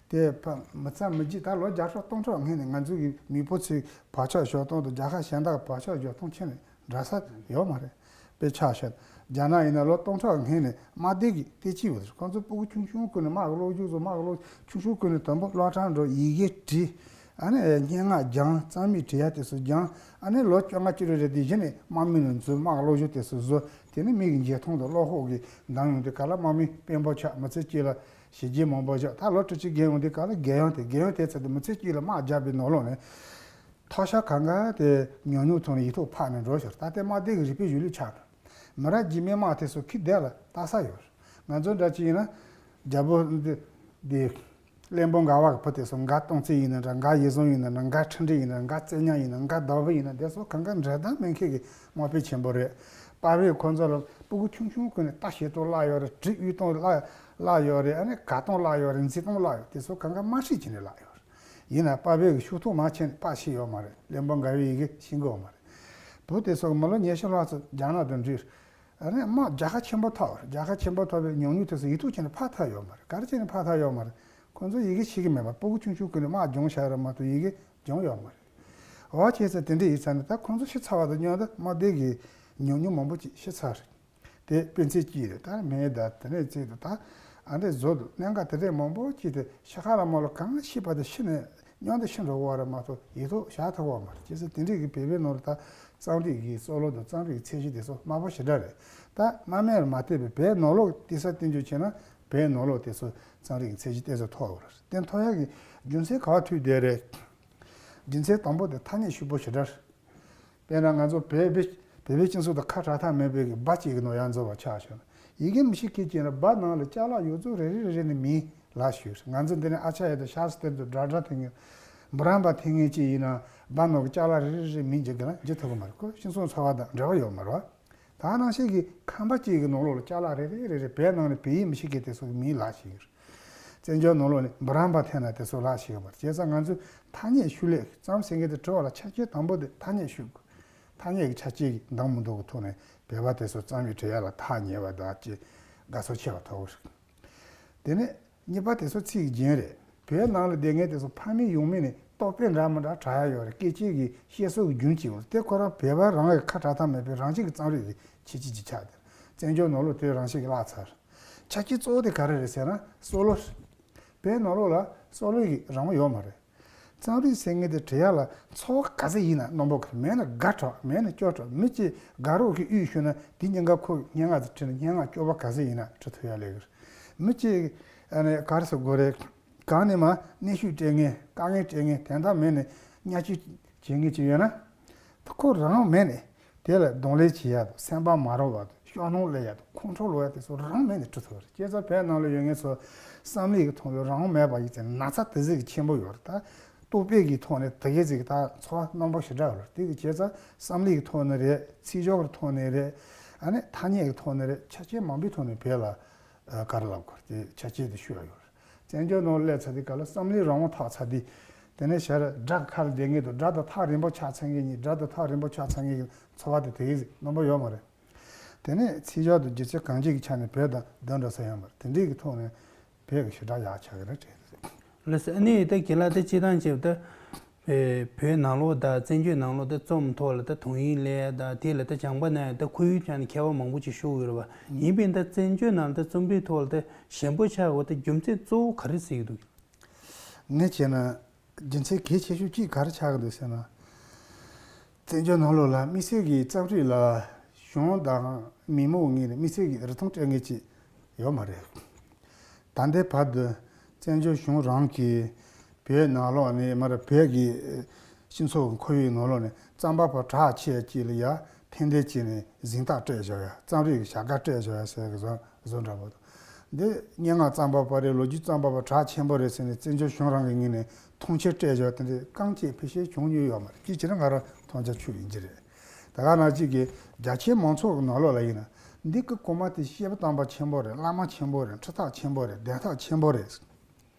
དེ་ཕ་མི་ཚ་མི་རྗེས་ད་ལོ་བརྒྱ་ཕྲག་སྟོང་ཕྲག་སྔོན་ནས་ང་ཚོ་གི་མེས་པོ་ཚོའི་བག་ཆགས་ཞོག་སྟངས་དང་རྒྱལ་ཁབ་གཞན་དག་གི་བག་ཆགས་ཞོག་སྟངས་ཁྱོན་ནས་འདྲ་ས་ཡོད་མ་རེད། དཔེ་ཆ་བཤད། རྒྱ་ནག་ཡིན་ན་ལོ་སྟོང་ཕྲག་སྔོན་ནས་དམག་སྡེ་གི་དེ་ཅི་ཡོད་རེད། ཁོང་ཚོ་སྤུ་གུ་ཆུང་ཆུང་ཀུན་ནས་དམག་གི་སློབ་སྦྱོང་བཟོ། དམག་གི་སློབ་ཆུང་ཆུང་ཀུན་ནས་དང་པོ་སློབ་གྲྭར་འགྲོ། ཡི་གེ་བྲིས། ཨ་ནི་སྙན་ངག་སྦྱང་། རྩོམ་ཡིག་བྲི་ཡ་དེ་ཚོ་སྦྱང་། ཨ་ནི་ལོ་བཅོ་ལྔ་བཅུ་དྲུག་རེ་དེ་གཞི་ནས་དམག་མི་ནང་འཛུལ། དམག་གི་སློབ་སྦྱོང་དེ་ཚོ་བཟོ། དེ་ནས་མི་གི་འཇོན་ཐང་དང་བློ་ཁོག་གི་འདང་ཡོང་དུས་ག་ལ་དམག་མི་དཔོན་པོ་ཆགས། མི་ཚེ་གཅིག་ལ་བྱས་རྗེས་མང་པོ་བཞག་ད་ལོ་བཅུ་གཅིག་བརྒལ་ཡོང་དུས་ག་ལ་རྒས་ཡོལ་ཏེ། རྒས་ཡོལ་ཏེ་ཚར་དུས་མི་ཚེ་གཅིག་ལ་དམག་རྒྱབ་པའི་ནང་ལོགས་ནས། ཐོབ་ཤ་གང་ག་དེ་ཉུང་ཉུང་ཐོག་ནས་ཡིག་ཐོག་ཕབ་ནས་འགྲོ་ཤོར། ད་ལྟའི་དམག་སྡེ་གི་རིག་པའི་གཞུང་ལུགས་ཆགས་འགྲོ། མི་རབས་རྗེས་མའི་དམག་དེ་ཚོ་ཁྱི་དེ་ལ་ལྟ་ས་ཡོད། ང་ཚོ་འདྲ་ཅིག་ཡིན་ན། རྒྱལ་པོ་འདི་འདི་གླེན་པོ་མགར་བ་གི་བུ་དེ་ཚོ། མགར་སྟོང་རྩེ་ཡིན་ན་འདྲ། མགར་ཡིད་བཟང་ཡིན་ན་འདྲ། མགར་ཁྲི་འབྲི་ཡིན་ན། མགར་རྩེ་ཉག་ཡིན་ན། མགར་ཟླ་བུ་ཡིན་ན། དེ་ཚོ་གང་ག་འདྲ་དང་མི་འཁེལ་གི་དམག་དཔོན་ཆེན་པོ་རེད། དཔའ་བོས་ཁོ་ཚོ་ལ་སྤུ་གུ་ཆུང་ཆུང་ཀུན་ནས་རྟ་བཤས་གཏོང་བརླག་ཡོད་རེད། གྲི་གཡུག་གཏོང་བརླག་བརླག་ཡོད་རེད། ཨ་ནི་ག་གཏོང་བརླག་ཡོད་རེད། འཛིང་གཏོང་བརླག་ཡོད། དེ་ཚོ་གང་ག་དམར་ཁྲིད་བྱས་ནས་བརླག་ཡོད་རེད། ཡིན་ན་དཔའ་བོའི་གི་ཤུགས་ཐོག་མ་ཕྱིན་ནས་དཔའ་ཤི་ཡོད་མ་རེད། གླེན་པོ་མགར་བའི་ཡི་གེ་ཤེས་ཀྱི་ཡོད་མ་རེད། བུ་དེ་ཚོ་གི་མི་ལོ་ཉི་ཤུ་ལྷག་ཙམ་རྒྱ་ནག་ཏུ་འགྲིག་ཨ་ནི་དམག་རྒྱལ་ཁ་ཆེན་པོ་ཐོབ། རྒྱལ་ཁ་ཆེན་པོ་ཐོབ་པའི་ཉུང་ཉུང་དེ་ཚོ་ཡིག་ཐོག་ཁྱེར་ནས་ཕབ་ཐབས་ཡོད་མ་རེད། ག་རེ་བྱས་ནས་ཕབ་ཐབས་ཡོད་མ་རེད། ཁོང་ཚོ་ཡི་གེ་ཤེས་ཀྱི་མེད་པ། སྤུ་གུ་ཆུང་ཆུང་ཀུན་ནས་དམག་སྦྱོང་བྱ་ར་མ་གཏོགས་ཡི་གེ་སྦྱོང་ཡོད་མ་རེད། འོ་བྱས་ཙང་དེ་འདྲ་ཡིན་ཙང་ནས་ད་ཁོང་ཚོ་ཤི་ཚར་བ་དང་མཉམ་དུ་དམག་སྡེ་གི་ཉུང་ཉུང་མང་པོ་ཅིག་ཤི་ཚར་རེད། དེ་དཔེ་མཚོན་གཅིག་རེད། ད་མེད་ད་དེ་ནས་ཅིག་ད་ད་ ཨ་འདྲས་བཟོ་འདུག་གནད་འགག་དེ་འདྲས་མང་པོ་ཅིག་དེ་ཤ་ཁ་ལ་མོ་ལ་གང་ཤེས་པ་དེ་ཤི་ནས་མཉམ་དུ་ཤི་འགྲོ་གི་ཡོད་རེད་མ་གཏོགས་ཡིག་ཐོག་བཞག་ཐུབ་ཀྱི་ཡོད་མ་རེད། བྱས་ཙང་དེ་འདྲས་ཀྱི་བོད་པའི་ནང་ལ་ད་རྩོམ་རིག་གི་སྲོལ་ལུགས་དང་རྩོམ་རིག་གི་ཚད་གཞི་དེ་ཚོ་དམའ་པོ་ཞེ་དྲག་རེད། ད་སྔ་མ་ལ་མ་བལྟས་པའི་བོད་ནང་ལོགས་གཏིང་ཟབ་སྟོན་རྒྱུ་བྱས་ན་བོད་ནང་ལོགས་དེ་ཚོ་རྩོམ་རིག་གི་ཚད་གཞི་ཏོག་ཙམ་མཐོ་བ་རེད། དེ་མཐོ་ཡག་གི་རྒྱུ་མཚན་ག་པར་ཐུག་བསྡད་རེད། རྒྱུ་མཚན་དང་པོ་དེ་ཐ་སྙད་ཕྱུག་པོ་ཞེ་དྲག་རེད། དཔེར་ན་ང་ཚོ་བོད་པའི་བོད་པའི་སྤྱི་ཚོགས་དང་ཁ་བྲལ་ཐབས་མེད་པའི་གི་སྦྲ་གཅིག་གི་ནང་ཡར་འཛུལ་བ་ཆགས་བྱུང་ན་ཡི་གེ་མི་ཤེས་མཁན་གྱི་ན་སྦྲ་ནང་ལ་ཅ་ལག་ཡོངས་རྫོགས་རེ་རེ་རེ་རེ་ནས་མིང་ལབ་ཞུས། ང་ཚོ་འདི་ནས་ཨ་ཅག་ཡ་དང་ཤར་སི་ཏེར་དང་སྒྲ་སྒྲ་འཐེན་མཁན་འབུམ་རམས་པ་འཐེན་མཁན་གཅིག་ཡིན་ན་སྦྲ་ནང་གི་ཅ་ལག་རེ་རེ་རེ་མིང་བརྗོད་དགོས་ན་བརྗོད་ཐུབ་ཀྱི་མ་རེད། ཁོ་སྤྱི་ཚོགས་འཚོ་བ་དང་འབྲེལ་བ་ཡོད་མ་རེད་བ། ད་ནང་བཞིན་གྱི་ཁང་པ་གཅིག་གི་ནང་ལོགས་ལ་ཅ་ལག་རེ་རེ་རེ་རེ་བོད་ནང་ནས་བོད་ཡིག་མི་ཤེས་མཁན་དེ་ཚོ་གི་མིང་ལབ་ཤེས་ཀྱི་རེད། བཙན་བྱོལ་ནང་ལོགས་ནས་འབུམ་རམས་པ་འཐེན་ན་དེ་ཚོ་ལབ་ཤེས་ཀྱི་མ་རེད། བྱས་ཙང་ང་ཚོས་ཐ་སྙད་ཤུགས་ལས་རྩོམ་ཟེར་མཁན་དེ་བྲི་བ་ལ་ཆ་རྐྱེན་དང་པོ་དེ་ཐ་སྙད་ཤུགས། ཐ་སྙད་ཀྱི་ཆ་རྐྱེན་གྱི་འདང་མི་འདོགས་ཀྱི་ཐོག་ནས་བོད་པ་དེ་ཚོ་རྩོམ་ཡིག་འབྲི་ཡ་ལ་ཐག་ཉེ་བ་དང་ཅིག་དགའ་ཚོར་ཆེ་བ་ཐོབ་ཀྱི་རེད། དེ་ནས་གཉིས་པ་དེ་ཚོ་ཚིག་གི་རྒྱན་རེད། བོད་ནང་ལ་བསྡད་མཁན་དེ་ཚོ་ཕ་མེས་ཡུལ་མེས་ནས་རྟོག་པས་འདྲ་མི་འདྲ་དྲག་ཡ་ཡོད་རེད། སྐད་ཆའི་གི་བཤད་སྲོལ་གྱི་རྒྱུན་གཅིག་ཡོད་རེད། དེ་ཁོ་རང་བོད་པ་རང་གི་ཁ་བྲལ་ཐབས་མེད་པའི་རང་བཞིན་གྱི་རྩོམ་རིག་གི་ཁྱད་ཆོས་ཅིག་ཆགས་བསྡད་རེད། བཙན་བྱོལ་ནང་ལོགས་དེ་རང་བཞིན་གྱི་བརླག་ཚར། ཆ་རྐྱེན་གཙོ་བོ་དེ་ག་རེ་རེད་ཟེར་ན་སྲོལ་ལོ། བོད་ནང་ལོགས་ལ་སྲོལ་ལོ་ཡི་རང་དབང་ཡོད་མ་རེད། རྩོམ་རིག་ཟེར་མཁན་དེ་འབྲི་ཡ་ལ་ཚོར་བ་ག་ཚོད་ཡིན་ན་རྣོན་པོ་ག་རེ་མེད་ན་དགའ་དྲགས་མེད་ན་སྐྱོ་དྲགས། མི་གཅིག་དགའ་རོགས་ཀྱི་གཡུལ་ཞུས་ན་དེ་སྙིང་ག་ཁོ་སྙན་ངག་ཅིག་བྲིས་ན་སྙན་ངག་སྐྱོ་པོ་ག་ཚོད་ཡིན་ན་འབྲི་ཐུབ་ཡ་ལས་ཀྱི་རེད། མི་གཅིག་ཨ་ནི་ག་རེ་ཟེར་དགོས་རེད། གང་ནས་མ་གནོན་ཤུགས་སྤྲད་མཁན་དཀའ་ངལ་སྤྲད་མཁན་དོན་དག་མེད་ནས་བརྙས་བཅོས་བྱེད་མཁན་ཅིག་ཡོད་ན། ད་ཁོ་རང་མེད་ནས་དེ་ལ་གདོང་ལེན་བྱེད་ཡ་དང་སེམས་པ་མ་རོ་བ་དང་ཤོག་ནོར་ལས་ཡ་དང་ཁོང་ཁྲོ་ལོག་ཡ་དེ་ཚོ་རང་མེད་ནས་འབྲི་ཐུབ་རེད། སྐྱེས་ཚ་བོད་ནང་ལ་ཡོད་མཁན་ཚོ་བསམ་བློའི་གི་ཐོག་ལ་རང་དབང་མེད་པ་ཡིན་ཙང་ན་ཚ་དེ་ཟིག་གི་ཆེན་པོ་ཡོད་རེད། ད་རྟོག་པའི་གི་ཐོག་ནས་དེ་གའི་ཟིག་གི་ད་ཚོར་བ་རྣོན་པོ་ཞེ་དྲག་ཡོད་རེད། དེ་གི་བྱས་ཙང་བསམ་བློའི་གི་ཐོག་ནས་རེད། ཚིག་སྦྱོར་གི་ཐོག་ནས་རེད། ཨ་ནི་ཐ་སྙད་གི་ཐོག་ནས་རེད། ཆ་རྐྱེན་མང་པོའི་ཐོག་ནས་བོད་ལ་ཨ་ག་རེ་ལབ་དགོས་རེད། དེ་ཆ་རྐྱེན་དེ་ཤུགས་ཡོད་རེད། བཙན་བྱོལ་ནང་སླེབས་ཚར་དུས་སྐབས་ལ་བསམ་བློའི་རང་དབང་ཐོབ་ཚར་དུས། དེ་ནས་ཞར་དགྲ་གི་ཁ་ལ་བསྡད་མཁན་དང་དགྲ་དང་ཐག་རིང་པོ་ཆགས་ཚར་མཁན་གཉིས། དགྲ་དང་ཐག་རིང་པོ་ཆགས་ཚར་མཁན་གྱི་ཚོར་བ་དེ་དེ་གའི་ཟིག་རྣོན་པོ་ཡོད་མ་རེད། དེ་ནས་ཚིག་སྦྱོར་དང་སྒྱུ་རྩལ་གང་ཅིའི་ཆ་ནས་བོད་དང་བསྡུར་འགྲོ་ས་ཡོད་མ་རེད། དེ་འདྲའི་གི་ཐོག་ནས་བོད་ཀྱི་ཞེ་དྲག་ཡག་ཆགས་ཀྱི་རེད་དྲན། ལགས་སོ། ཨ་ནི་ད་ཁྱེད་ལ་ད་སྤྱིར་བཏང་བྱས་པ་ད་བོད་ནང་ལོགས་དང་བཙན་བྱོལ་ནང་ལོགས་ད་རྩོམ་ཐོག་ལ་ད་དོན་ཡིག་ལས་ད་དེ་ལ་ད་སྦྱངས་པ་ན་ད་ཁོར་ཡུག་ཆ་ནས་ཁྱད་པར་མང་པོ་ཅིག་ཤོར་ཡོད་རེད་བ། ཡིན་པས་ད་བཙན་བྱོལ་ནང་ལ་ད་རྩོམ་རིག་ཐོག་ལ་ད་ཞན་པོ་ཆགས་པ་ད་རྒྱུ་མཚན་གཙོ་བོ་ག་རེ་ཟེར་གྱི་འདུག་ངས་བྱས་ན་རྒྱུ་མཚན་གལ་ཆེ་ཤོས་གཅིག་ག་རེ་ཆགས་ཀྱི་འདུག་ཟེར་ན། བཙན་བྱོལ་ནང་ལོགས་ལ་དམིགས་བསལ་གྱི་རྩོམ་རིག་ལ་གཞུང་དང་མི་མང་གཉིས་ནས་དམིགས་བསལ་གྱི་རིན་ཐང་སྤྲད་མཁན་ཅིག་ཡོད་མ་རེད། ད་ལྟའི་བར་དུ་བཙན་བྱོལ་གཞུང་རང་གིས་བོད་ནང་ལོགས་ནས་མར་བོད་ཀྱི་སྤྱི་ཚོགས་ཀྱི་ཁོར་ཡུག་ནང་ལོགས་ནས་རྩོམ་པ་པོ་གྲགས་ཆེ་ཅིག་ལ་ཡ་ཐེངས་འདས་ཅིག་ནས་གཟེངས་རྟགས་སྤྲད་བཞག་ཡ། རྩོམ་རིག་གི་བྱ་དགའ་སྤྲད་བཞག་ཡ་ཟེར་གི་བཟོ་བཟོ་འདྲ་པོ་དང་། འདི་སྙན་ངག་རྩོམ་པ་པོ་རེད། ལོ་རྒྱུས་རྩོམ་པ་པོ་གྲགས་ཆེན་པོ་རེད་ཟེར་ནས་བཙན་བྱོལ་གཞུང་རང་གི་ངོས་ནས་མཐོང་ཆེན་སྤྲད་བཞག་དེ་འདྲའི་རྐང་རྗེས་ཕལ་ཆེར་བྱུང་མྱོང་ཡོད་མ་རེད། ཅིའི་ཕྱིར་ང་རང་མཐོང་རྒྱ་ཆུང་ཡིན་གྱི་རེད། ད་ག་ནང་བཞིན་གྱི་རྒྱ་ཆེའི་མང་ཚོགས་ཀྱི་ནང་ལོགས་ལ་ཡིན་ན་འདི་གི་གོང་མ་དེ་སྐྱེས་བུ་དམ་པ་ཆེན་པོ་རེད། བླ་མ་ཆེན་པོ་རེད། ཁྲི་ཐག་ཆེན་པོ་རེད། གདན་ཐག་ཆེན་པོ་རེད།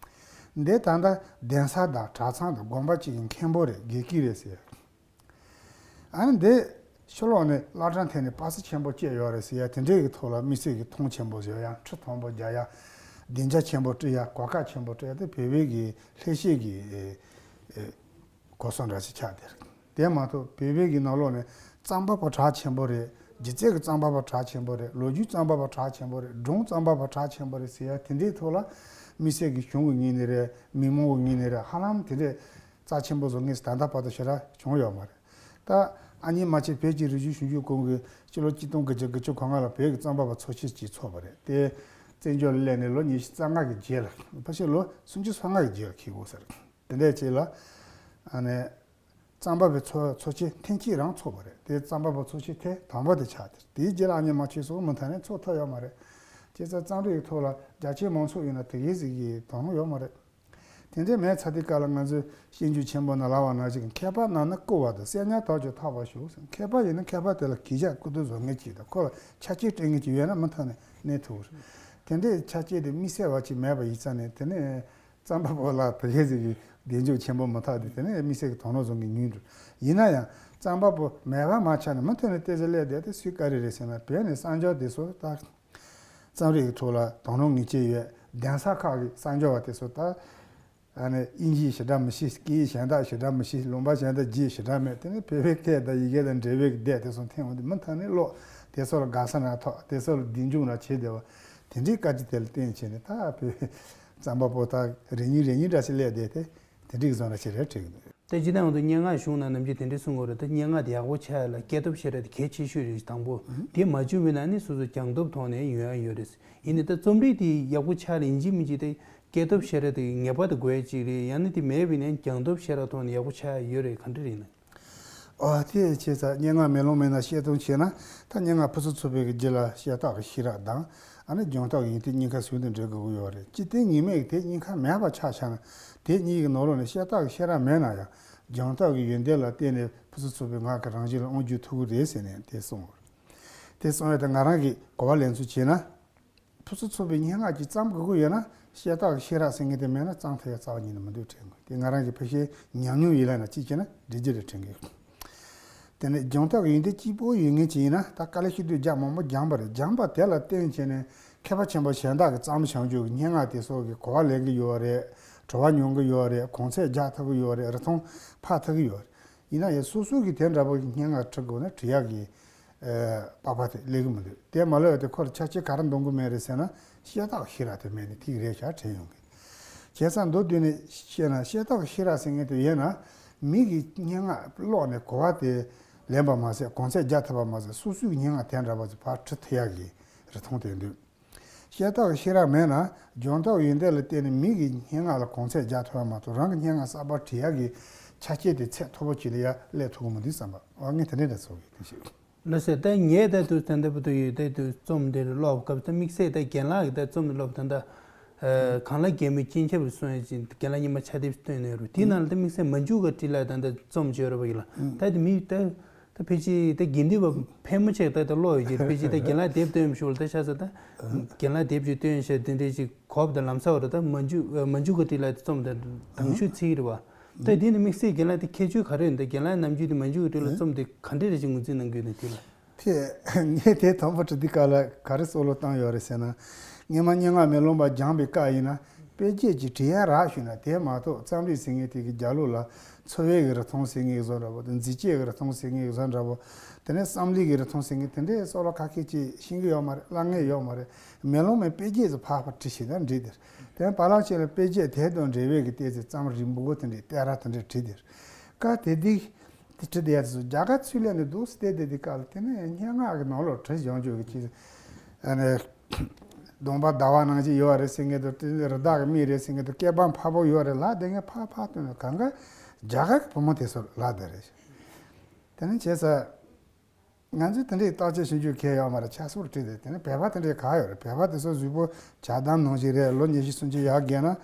འདི་ད་ལྟ་གདན་ས་དང་གྲྭ་ཚང་དང་དགོན་པ་གཅིག་གི་མཁན་པོ་རེད། དགེ་བསྐོས་རེད་ཟེར། ཨ་ནི་འདི་ཕྱི་ལོགས་ནས་བླ་བྲང་ཐད་ནས་པ་སེ་ཆེན་པོ་བཅད་ཡོད་རེད་ཟེར་ཡ་དེ་འདྲའི་གི་ཐོག་ལ་དམིགས་བསལ་གྱི་མཐོང་ཆེན་པོ་བཟོ་ཡ། ཁྲི་མཐོན་པོ་རྒྱག་ཡ། སྡིངས་ཆ་ཆེན་པོ་སྤྲད་ཡ། གོ་སྐབས་ཆེན་པོ་སྤྲད་ཡ་དེ་བོད་པའི་གི་ལྷད་སྐྱེས་ཀྱི་ཨེ་ཨེ་གོ་སོང་འདྲ་ཞིག་ཆགས་བསྡད་རེད། དེ་མ་གཏོགས་བོད་པའི་གི་ནང་ལོགས་ནས་རྩོམ་པ་པོ་གྲགས་ཆེན་པོ་རེད། སྒྱུ་རྩལ་གྱི་རྩོམ་པ་པོ་གྲགས་ཆེན་པོ་རེད། ལོ་རྒྱུས་རྩོམ་པ་པོ་གྲགས་ཆེན་པོ་རེད། སྒྲུང་རྩོམ་པ་པོ་གྲགས་ཆེན་པོ་རེད་ཟེར་ཡ་དེ་འདྲའི་ཐོག་ལ་དམིགས་བསལ་གྱི་གཞུང་གི་ངོས་ནས་རེད། མི་མང་གི་ངོས་ནས་རེད། ཧ་ལམ་དེ་འདྲའི་རྩ་ཆེན་པོ་བཟོ་མཁན་ད་ལྟ་བར་དུ་ཞེ་དྲག་བྱུང་ཡོད་མ་རེད། ད་ཨ་མྱེས་རྨ་ཆེན་བོད་ཀྱི་རིག་གཞུང་ཞིབ་འཇུག་ཁང་གིས་སྤྱི་ལོ་གཅིག་སྟོང་དགུ་བརྒྱ་དགུ་བཅུ་གོ་ལྔ་ལ་བོད་ཀྱི་རྩོམ་པ་པོ་ཚོགས་ཆེན་ཅིག་ཚོགས་པ་རེད། དེ་བཙན་བྱོལ་ལ་སླེབས་ནས་ལོ་ཉི་ཤུ་རྩ་ལྔ་གི་རྗེས་ལ། ཕལ་ཆེར་ལོ་སུམ་ཅུ་སོ་ལྔ་གི་རྗེས་ལ་འཁེལ་དགོས་ས་རེད། དེ་འདྲའི་རྗེས་ལ་ཨ་ནི་རྩོམ་པ་པོའི་ཚོགས་ཚོགས་ཆེན་ཐེངས་གཅིག་རང་ཚོགས་པ་རེད། དེ་རྩོམ་པ་པོ་ཚོགས་ཆེན་ཐེངས་དང་པོ་དེ་ཆགས་ཏེ། དེའི་རྗེས་ལ་ཨ་མྱེས་རྨ་ཆེན་སོགས་མུ་མཐུད་ནས་ཚོགས་ཐུབ་ཡོད་མ་རེད། བྱས་ཙང་རྩོམ་རིག་གི་ཐོག་ལ་རྒྱ་ཆེའི་མང་ཚོགས་ཡིན་ན་དེ་གའི་ཟིག་གི་དོ་སྣང་ཡོད་མ་རེད། དེ་འདྲའི་མེད་ཚར་དུས་སྐབས་ལ་ང་ཚོས་ཤེས་རྒྱུ་ཆེན་པོ་ན་ལབ་པ་ནང་བཞིན། མཁས་པ་རྣམས་ནི་བཀུར་བ་དང་། གསེར་ཉ་དག་ཀྱང་འཐག་པར་ཞུ། མཁས་པ་ཡིན་ན་མཁས་པ་དེ་ལ་གུས་ཞབས་བཀུར་སྟི་བཟོ་མཁན་ཅིག་དང་། ཁོ་ལ་ཆ་རྐྱེན་སྤྲད་མཁན་ཅིག་ཡོད་ན་མུ་མཐུད་ནས་གནས་ཐུབ་རེད། དེ་འདྲའི་ཆ་རྐྱེན་དེ་དམིགས་བསལ་བ་ཅིག་མེད་པ་ཡིན་ཙང་ནས། དེ་ནས་རྩོམ་པ་པོ་ལ་དེ་གའི་ཟིག་གི་གདེང་འཇོག་ཆེན་པོ་མ་ཐོབ་དུས། དེ་ནས་དམིགས་བསལ་གྱི་དོ་སྣང་བཟོ་མཁན་ཉུང་འགྲོ། ཡིན་ན་ཡང་རྩོམ་པ་པོ་མེད་པ་མ་ཆགས་ནས་མུ་མཐུད་ནས་བལྟས་ཚེ་སླེབས་བསྡད་དེ་སུའི་བཀའ་དྲིན་རེད་ཟེར་ན། བོད་ནས་གསར་འབྱོར་དེ་ཚོ་ད་རྩོམ་རིག་གི་ཐོག་ལ་དོ་སྣང་ངེས་ཅན་ཡོད། གདན་ས་ཁག་གི་གསར་འབྱོར་བ་དེ་ཚོ་ད་ཨ་ནི་དབྱིན་ཇི་ཞེ་དྲག་མི་ཤེས། སྐད་ཡིག་གཞན་དག་ཞེ་དྲག་མི་ཤེས། ལུང་པ་གཞན་དག་བརྗེད་ཞེ་དྲག་མེད། དེ་ནས་བོད་པའི་སྐད་དང་ཡི་གེ་དང་འབྲེལ་བའི་སྡེ་དེ་ཚོ་འཐེན་འོང་དུས་མུ་མཐུད་ནས་ཀློག་དེ་ཚོ་ལ་དགའ་ས་ན་ཐོག་དེ་ཚོ་ལ་གདེང་འཇོག་ན་བྱེད་བསྡད་པ། དེ་འདྲའི་བཀའ་ཁྲིད་དེ་ལ་བརྟེན་བྱས་ནས་ད་བོད་རྩམ་པ་པོ་ད་རེ་གཉིས་རེ་གཉིས་འདྲ་ཞིག་སླེབས་བསྡད་དེ་དེ་འདྲའི་བཟོ་འདྲ་ཞིག་རེད་དྲན་གི་འདུག་དེ་ཇི་ལྟར་ཡང་དུ་སྙན་ངག་གཞུང་ནང་ནམ་རྒྱུན་དེ་འདྲའི་གསུང་གི་ཡོད་རེད། ད་སྙན་ངག་དེ་ཡག་པོ་ཆགས་ཡ་ལ་སྐྱེས་སྟོབས་ཤེས་རབ་དེ་གལ་ཆེ་ཤོས་རེད། དང་པོ་དེ་མ་བྱུང་བའི་ནང་ནས་སོ་སོ་སྦྱངས་སྟོབས་ཐོག་ནས་ཡོང་ཡ་ཡོད་རེད། ཡིན་ནའི་ད་རྩོམ་རིག་དེ་ཡག་པོ་ཆགས་ལ་ཡིན་གཅིག་མིན་གཅིག་དེ་སྐྱེས་སྟོབས་ཤེས་རབ་དེ་ངེས་པར་དུ་དགོས་ཡ་གཅིག་རེད། ཡང་ན་དེ་མེད་པའི་ནང་སྦྱངས་སྟོབས་ཤེས་རབ་ཐོག་ནས་ཡག་པོ་ཆགས་ཡ་ཡོད་རེད། ག་འདྲ་རེད་ན། ཨོ་དེ་བྱས་ཙང་སྙན་ངག་མེ་ལོང་མེད་ན་བཤད་སྟངས་བྱས་ན་ད་སྙན་ངག་ཕུན་སུམ་ཚོགས་པའི་གི་རྒྱུད་ལ་བཤད་སྟངས་ཀྱི་ཤེས་རབ་དང་ཨ་ནི་སྦྱངས་སྟངས་ཀྱི་ཡོན་ཏན་གཉིས་ཀ་ཟུང་དུ་འབྲེལ་དགོས་ཀྱི་ཡོད་རེད། སྤྱིར་བཏང་ངེས་མེད་ཀྱི་དེ་གཉིས་ཀ་མེད་པ་ཆགས་ཆགས་ན་དེ་གཉིས་ཀྱི་ནང་ལོགས་ནས་བཤད་སྟངས་ཀྱི་ཤེས་རབ་མེད་ན་ཡང་སྦྱངས་སྟངས་ཀྱི་ཡོན་ཏན་ལ་བརྟེན་ནས་ཕུན་སུམ་ཚོགས་པའི་ངག་གི་རང་བཞིན་ལ་དབང་བསྒྱུར་ཐུབ་ཀྱི་རེད་ཟེར་ནས་དེ་གསུངས་ཡོད་རེད། དེ་གསུངས་ཡོད་དེ་ང་རང་གིས་གོ་བ་ལེན་ཚུལ་བྱས་ན། ཕུན་སུམ་ཚོགས་པའི་སྙན་ངག་ཅིག་བརྩམ་དགོས་ཀྱི་ཡོད་ན་བཤད་སྟངས་ཀྱི་ཤེས་རབ་ཟེར་མཁན་དེ་མེད་ན་བརྩམ་ཐུབ་ཡ་རྩ་བ་ཉིད་ནས་མི་འདུག་དྲན་དགོས། དེ་ང་རང་གི་ཕལ་ཆེར་ཉམས་མྱོང་ཡིན་ལབ་ན་གཅིག་བྱས་ན་འགྲིག་རྒྱུ་རེད་དྲན་གི། དེ་ནས་སྦྱངས་སྟངས་ཀྱི་ཡོན་ཏན་གཅིག་པོ་ཡོད་མཁན་ཅིག་ཡིན་ན་ད་དཀའ་ལས་ཤི་དུས་རྒྱག་མང་པོ་སྦྱངས་པ་རེད། སྦྱངས་པ་དེ་ལ་བརྟེན་བྱས་ནས་མཁས་པ་ཆེན་པོ་གཞན་དག་གི་བརྩམས་བྱང་ཆུབ་ཀྱི་སྙན་ངག་དེ་སོགས་ཀྱི་གོ་བ་ལེན་གི་ཡོད་རེད། བྲོ་བ་མྱོང་གི་ཡོད་རེད། གོང་ཚད་རྒྱག་ཐུབ་གི་ཡོད་རེད། རིན་ཐང་འཕར་ཐུབ་གི་ཡོད་རེད། ཡིན་ན་ཡང་སོ་སོ་གིས་དེ་འདྲ་པོ་གི་སྙན་ངག་འབྲི་དགོས་ན་འབྲི་ཡག་གི་ཨ་པགས་པ་དེ་སླེབས་གི་མི་འདུག་དེ་མ་སླེབས་པ་དེ་ཁོ་ལ་ཆ་རྐྱེན་ག་རེ་འདོན་གི་མེད་རེད་ཟེར་ན་བཤད་སྟངས་ཤེས་རབ་དེ་མེད་ནས་ཐིག་རེད་ཤག་དྲན་ཡོང་གི། བྱས་ཙང་མདོར་བསྡུས་ནས་བཤད་ན་བཤད་སྟངས་ཤེས་རབ་ཟེར་མཁན་དེ་ཡོད་ན་མི་གི་སྙན་ངག་ཀློག་ནས་གོ་བ་དེ་ལེན་པ་མ་ཟད་གོང་ཚད་རྒྱག་ཐུབ་པ་མ་ཟད་སོ་སོའི་སྙན་ངག་དེ་འདྲ་པོ་ཚོ་ཕར་འབྲི་ཐུབ་ཡག་གི་རིན་ཐང་དེ་འདུག་བཤད་སྟངས་ཤེས་རབ་མེད་ན་སྦྱངས་སྟངས་ཡོན་ཏན་ལ་བརྟེན་ནས་མི་གི་སྙན་ངག་ལ་གོང་ཚད་རྒྱག་ཐུབ་པ་མ་གཏོགས་རང་གི་སྙན་ངག་གསར་པ་བྲི་ཡག་གི་ཆ་རྐྱེན་དེ་ཚད་མཐོ་པོ་ཅིག་ལ་ཡ་སླེབས་ཐུབ་ཀྱི་མི་འདུག་བསམ་པ་ཨ་ངས་དེ་འདྲའི་འདྲ་ཚོར་གི་དེ་ཞིག་ལགས་སོ། ད་ངས་ད་དུ་ད་ལྟ་བར་དུ་ཡོད་ད་དུ་རྩོམ་འདིར་ཀློག་སྐབས་ད་དམིགས་བསལ་ད་རྒན་ལགས་ཀྱི་ད་རྩོམ་འདི་ཀློག་ད་ད་གངས་ལྷ་རྒྱལ་མོའི་སྤྱན་ཆབ་རེད་གསུང་ཡ་ཅིག་རྒན་ལགས་སྔོན་མ་ཕྱག་དེབ་བཏོན་ནས་རུ་དེའི་ནང་ལ་ད་དམིགས་བསལ་མ་འཇུག་ག་བྲིས་ལ་ད་ད་རྩོམ་བརྗོད་ར་བ་ཡིན་ལ་ད་དེ་མི་ད། ད་ཕལ་ཆེར་ད་དགེ་འདུན་པ་ཕལ་མོ་ཆེ་ད་ད་ཀློག་ཡོད་ཀྱི་ཕལ་ཆེར་ད་རྒན་ལགས་དེབ་སྟོན་ཞུ་ལ་ད་ཆ་ས་ད་རྒན་ལགས་དེབ་ཅིག་སྟོན་ཞེས་དེ་འདྲས་ཅིག་གོ་བ་ད་ལམ་སང་བ་རེད། ད་མ་འཇུག་མ་འཇུག་གི་བྲིས་ལ་རྩོམ་ད་དང་ཤོས་ཚིག་རེད་བ། ད་དེ་ནི་དམིགས་བསལ་རྒན་ལགས་དེ་ཁྱད་ཆོས་ག་རེ་ཡོད་ད་རྒན་ལགས་ནམ་རྒྱུན་དེ་མ་འཇུག་གི་བྲིས་ལ་རྩོམ་དེ་ག་འདྲས་རེ་ཅིག་ངོས་འཛིན་གནང་གི་ཡོད་ན་དེ་ལ། དེ་ངས་དེ་དང་པོ་བྲིས་དུས་སྐབས་ལ་ག་རེ་བསམ་བློ་བཏང་ཡོད་རེད་ཟེར་ན། སྔོན་མ་སྙན་ངག་མེ་ལོང་པ་སྦྱངས་པའི་སྐབས་ཡིན་ན་དཔེ་བརྗོད་ཀྱི་བྲིས་ཡ་རག་ཞུས་ན་དེ་མ་གཏོགས་རྩོམ་རིག་ཟེར་མཁན་དེ་གི་རྒྱབ་ལོགས་ལ་འཚོ་བའི་གི་རིན་ཐང་ཟེར་མཁན་བཟོ་འདྲ་པོ་དང་མཛེས་དཔྱོད་ཀྱི་རིན་ཐང་ཟེར་མཁན་བཟོ་འདྲ་པོ། དེ་ནས་བསམ་བློའི་གི་རིན་ཐང་ཟེར་མཁན་དེ་འདྲའི་བསམ་བློ་ཁ་ཤས་ཅིག་ཤེས་ཀྱི་ཡོད་མ་རེད། བླ་ངེས་ཡོད་མ་རེད། མེ་ལོང་མའི་དཔེ་བརྗོད་ཚོ་ཕར་ཕར་བྲིས་ཤིག་ན་འགྲིག་དེར། དེ་ནས་བ་ལང་ཆེ་ལ་དཔེ་བརྗོད་དེ་དང་འབྲེལ་བའི་གི་ལྟས་ཚེ་རྩོམ་རིང་པོ་དེ་འདྲའི་ལྟས་ར་དེ་འདྲའི་བྲིས་དེར། ཀ་དེ་དེ་དེ་བྲིས་དེ་ཡ་དེ་ཚོ་རྒྱ་གར་ཚུར་སླེབས་ནས་འདུག་སེ་བལྟས་དེ་དེ་ཀ་ལ་དེ་ནས་སྙན་ངག་གི་ནང་ལོགས་བྲིས་སྦྱང་རྒྱུ་གི་ཅིག་ཨ་ནི། གདོང་པ་ཟླ་བ་ནང་བཞིན་ཡོད་རེད་ཟེར་མཁན་དང་དེ་ནས་རི་དྭགས་ཀྱི་མིག་རེད་ཟེར་མཁན་དང་སྐེད་པ་འཕར་པོ་ཡོད་རེད་ལབ་དེ་ངས་ཕར་ཕར་བཏོན་ནས་གང་ག་རྒྱ་གར་གྱི་བུ་མོ་དེ་ཚོ་ལབ་བསྡད་རེད། དེ་ནས་བྱས་ཙང་། ང་ཚོས་དེ་འདྲའི་བརྟག་དཔྱད་ཞིབ་འཇུག་གང་ཡང་ཡོད་མ་རེད། ཕྱག་སོར་བྲིས་ཏེ་དེ་ནས་བོད་པ་དེ་འདྲའི་གང་ཡོད་རེད། བོད་པ་དེ་ཚོ་གཟུགས་པོ་ཇ་དམ་ནང་བཞིན་རེད། ལོ་ཉི་ཤུ་སུམ་ཅུ་ཡར་རྒལ་ན་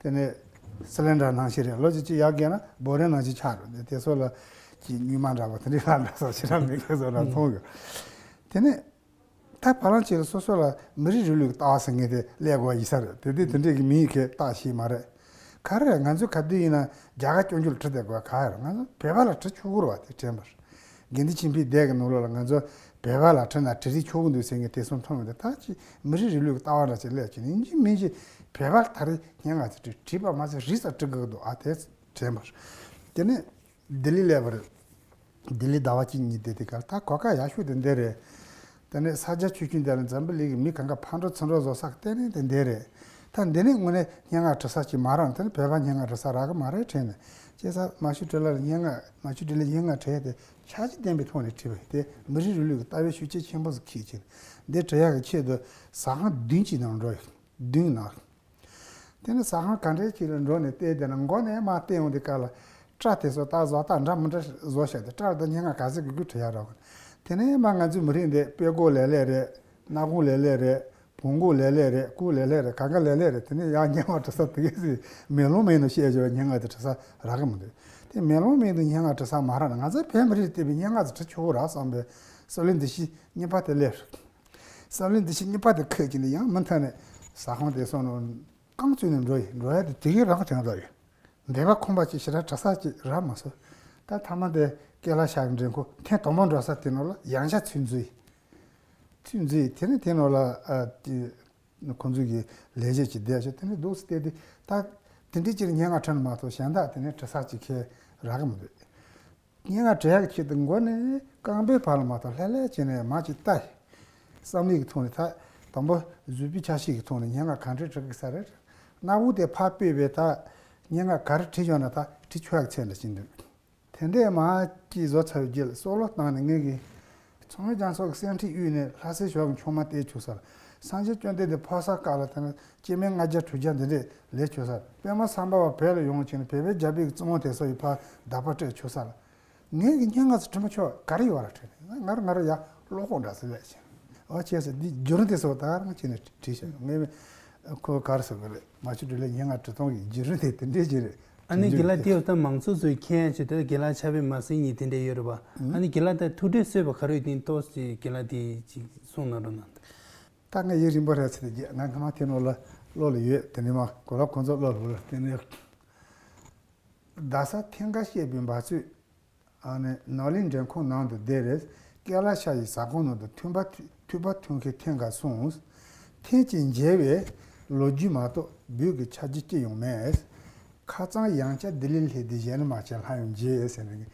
དེ་ནས་སི་ལིན་ཌར་ནང་བཞིན་རེད། ལོ་བཅུ་གཅིག་ཡར་རྒལ་ན་བོ་རིང་ནང་བཞིན་ཆགས་རེད། དེ་ཚོ་ལ་ཅིག་སྨྱུག་མ་འདྲ་པོ་དེ་འདྲའི་ལྷ་འདྲ་སོགས་ཞེ་དྲག་མེད་མཁན་བཟོ་འདྲ་མཐོང་གི། དེ་ནས་ད་བ་ལང་ཆེ་ལ་སོ་སོ་ལ་མི་རིགས་རིང་ལུགས་ཀྱི་ལྟ་བ་ཟེར་མཁན་དེ་སླེབས་དགོས་ཡིན་ས་རེད། དེ་དུས་དེ་འདྲའི་གི་མིང་གི་བཏགས་ཤེས་མ་རེད། ག་རེ་རེད། ང་ཚོ་ག་དུས་ཡིན་ན་རྒྱ་གར་སྐྱོན་བརྗོད་ལ་བྲིས་བསྡད་དགོས་ག་རེ་རེད། ང་ཚོ་བོད་པ་ལ་བྲིས་ཆོག་གི་རེད་བ། དེ་དྲན་པར་དགེ་འདུན་ཆོས་འཕེལ་སྡེ་གི་ནང་ལོགས་ལ་ང་ཚོ་བོད་པ་ལ་བྲིས་ན་བྲིས་རིགས་ཆོག་གི་འདུག་ཟེར་མཁན་དེ་ཚོ་མཐོང་ཡོང་དུས་ད་ཅི་མི་རིགས་རིང་ལུགས་ཀྱི་ལྟ་བ་འདྲ་ཅིག་སླེབས་ཀྱི་ཡིན་གཅིག་མིན་གཅིག་བོད་པ་ལ་ད་རེས་སྙན་ངག་ཅིག་བྲིས་བྲིས་པ་མ་ཟད་རིས་སུ་བྲི་དགོས་ཀྱི་འདུག་ཨ། དེ་དྲན་པར་དེ་ནས། ལྡི་ལི་སླེབས་པ་རེད། ལྡི་ལི་ཟླ་བ་གཅིག་གཉིས་བསྡད་དེ་གར་ད་གོ་སྐབས་ཡག་ཤོས་དེ་འདི་རེད། དེ་ནས་ས་ཆ་ཆུང་ཆུང་དེ་ལ་འཛམ་བུ་གླིང་གི་མི་གང་ག་ཕར་འགྲོ་ཚུར་འགྲོ་བཟོ་ས་གི་ལྟེ་གནས་དེ་འདི་རེད། ད་འདི་ནས་དངོས་གནས་སྙན་ངག་འབྲི་ས་ཅིག་མ་རག་ན་དེ་ནས་བོད་པ་སྙན་ངག་འབྲི་ས་རག་གི་མ་རེད་དྲན་ནས། བྱས་ཙང་མ་ཤུ་བྲི་ལ་ལ་སྙན་ངག་མ་ཤུ་བྲི་ལ་སྙན་ངག་བྲིས་དེ་ཆ་རྐྱེན་ལྡན་པའི་ཐོག་ནས་བྲིས་པ་དེ་མི་རིགས་རིང་ལུགས་ཀྱི་ལྟ་བའི་ཤུགས་རྐྱེན་ཆེན་པོ་ཞིག་འཁྱེར་ཕྱིན། འདི་བྲི་ཡག་གི་ཆེད་དུ་ཟ་ཁང་བདུན་གྱི་ནང་འགྲོ་ཡོད། བདུན་ནང་། དེ་ནས་ཟ་ཁང་ག་འདྲའི་ཅིག་ལ་འགྲོ་ནས་བལྟས་བསྡད་ན་མགོ་ནས་མར་བལྟས་ཡོང་དུས་སྐབས་ལ་སྐྲ་དེ་ཚོ་ད་བཟོ་ལྟ་འདྲ་མི་འདྲ་བཟོ་བཞག་དེ་སྐྲ་ལ་ད་སྙན་ངག་ག་ཚོད་དགོས་དགོས་བྲི་ཡག་རག་གི། དེ་ནས་མར་ང་ཚོའི་མི་རིགས་འདི་དཔེ་ཀོ་ལེ་ལེ་རེད། སྣ་ཁུང་ལེ་ལེ་རེད། བོང་ཀོ་ལེ་ལེ་རེད། སྐུ་ལེ་ལེ་རེད། གང་ག་ལེ་ལེ་རེད། དེ་ནས་ཡང་སྙན་ངག་འབྲི་ས་དེ་གས་སི་མེ་ལོང་མེད་ནོ་བཤད་བྱས་སྙན་ངག་དེ་འབྲི་ས་རག་གི་མི་འདུག་དེ་མེ་ལོང་མེད་ནོ་སྙན་ངག་འབྲི་ས་མ་རག་ན་ང་ཚོའི་བོད་མི་རིགས་དེ་བས་སྙན་ངག་དེ་འབྲི་ཆོག་གི་རེད་བསམ་པའི་བསམ་བློའི་འདུ་ཤེས་གཉིས་པ་དེ་སླེབས། བསམ་བློའི་འདུ་ཤེས་གཉིས་པ་དེ་འཁོད་ཀྱི་ནི་ཡང་མུ་མཐུད་ནས་ཟ་ཁང་དེ་སོང་ནས་རྐང་བཙུགས་ནས་འགྲོ་ཡི་འགྲོ་ཡ་དེ་དེ་གའི་རང་དྲན་འདུག་ཡོད། འདས་པ་ཁོམ་པ་ཅིག་ཞེ་དྲག་གྲྭ་ས་ཅིག་རག་མ་སོང་། ད་ཐ་མ་དེ་ཀེ་ལ་ཤག་གི་འདྲེན་ཁོ་ཐེངས་དང་པོ་འགྲོ་ས་དེ་ནང་ལ་ཡང་ཤ་ཚུད་འཛུལ་ཡི། ཚུད་འཛུལ་ཡི་དེ་ནས་དེ་ནང་ལ་ཨ་དེ་ཁོང་ཚོས་ཀྱི་ལས་བྱེད་ཅིག་བསྡད་བྱས་དེ་ནས་འདུག་སེ་བལྟས་དུས་ད་དེ་འདྲའི་ཅིག་སྙན་ངག་འབྲི་ན་མ་གཏོགས་གཞན་དག་དེ་ནས་འབྲི་ས་ཅིག་ཁྱེད་རག་གི་མི་འདུག་སྙན་ངག་འབྲི་ཡག་གི་ཆེད་དུ་མགོ་ནས་རྐང་པའི་བར་ལ་མ་གཏོགས་ལྷོད་ལྷོད་བྱས་ནས་མར་ཅིག་ལྟ་ཡི། བསམ་བློའི་གི་ཐོག་ནས་ད་ དང་པོ་བཟོད་པའི་ཆ་ཤས་ཀྱི་ཐོག་ནས་སྙན་ངག་ག་འདྲ་བྲི་དགོས་ས་རེད། གནའ་བོ་དེ་ཕར་སྤོས་པའི་ད་སྙན་ངག་ག་རེ་བྲིས་ཡོད་ན་ད་བྲིས་ཆོག་ཡག་ཚད་འདྲ་ཞིག་འདུག་དེ་འདྲས་མ་གཅིག་བཟོ་ཚར་བའི་རྗེས་སྲོག་བློ་བཏང་ནས་ངེད་ཀྱིས་ཚོང་དཔོན་རྒྱ་མཚོ་གི་སེང་ཁྲིའི་དབུས་ནས་ལྷ་སའི་ཞོལ་གྱི་མཆོད་མར་བསྟོད་བཅུག་ས་ལ། སངས་རྒྱས་བཅོམ་ལྡན་འདས་ཕོ་གསར་སྐབས་ལ་དེ་ནས་སྐྱེ་དམན་ལྔ་བརྒྱ་དྲུག་བརྒྱ་འདི་འདྲས་ལས་བཅུག་ས་ལ། པདྨ་སམ་བྷ་བ་བོད་ལ་ཡོང་བྱས་ནས་བོད་པའི་རྒྱལ་པོའི་བཙུན་མོ་དེ་ཚོ་ཡི་ཕར་བརྡབ་པ་སྤྲད་བཅུག་ས་ལ། ངེད་ཀྱི་སྙན་ངག་ཚོ་དྲི་མ་ཆོག་ག་རེ་ཡོད་ར་དྲན་ནས་ང་རང་ང་རང་ཡ་བློ་ཁོག་འདྲ་ཟེར་ལས་བྱས། འོ་བྱས་ཟེར་འདི་བརྒྱུད་རིམ་དེ་ཚོ་ད་ག་རང་བྱས་ནས་བྲིས་བྱས་ངས་ཁོ་ག་རེ་ཟེར་གི་རེད། མ་བྱུང་དུས་ལས་སྙན་ངག་འབྲི་སྟངས་ཀྱི་བརྒྱུད་རིམ་དེ་དེ་འདྲས་ཅིག་རེད། ཨ་ནི་དེ་རྒན་ལགས་འདྲས་དེ་ད་མང་ཚོགས་ཚོས་མཁྱེན་ཡ་ཆེད་དུ་རྒན་ལགས་ཕྱག་དཔེ་མ་ཟིན་གཉིས་དེ་འདྲས་ཡོད་རེད་པ། ཨ་ནི་རྒན་ལགས་ད་ཐུགས་འདྲས་གསོས་པ་ག་རེ་ཡོད་དེ་ཏོག་ཙམ་རྒན་ལགས་དེ་ཅིག་གསུང་གནང་རོགས་གནང་། ད་ངས་ཡིན་རིང་པོ་རེད་ཟེར་ཏེ་རྒྱ་ང་སྔ་མ་དེ་ནོར་ལ་བློ་ལ་ཡོད་དེ་ནས་མ་གོ་ལ་ཁོང་ཚོ་བློ་ལ་བུ་ལ་དེ་ནས། རྡ་ས་ཐེངས་འགའ་བཤད་པའི་འབབ་ཚུགས། ཨ་ནི་ནོར་གླིང་འགྲེམས་ཁང་ནང་དུ་བསྡད་རེས་ཀེ་ལ་ཤ་ཡི་ཟ་ཁང་ནང་དུ་ཐུན་པ་ཐུ་ཐུག་པ་ཐུན་ཁའི་ཐེངས་འགའ་སོང་། ཐེངས་གཅིག་མཇལ་བས་ལོ་རྒྱུས་མ་གཏོགས་བོད་ཀྱི་ཆ་རྒྱུས་ཅི་ཡང་མེད། ཁ་རྩང་ཡང་བསྐྱར་ལྡི་ལི་སླེབས་ཏེ་གཞན་ལ་མ་བྱས་ལྷ་ཡང་མཇལ་ཟེར་ནས་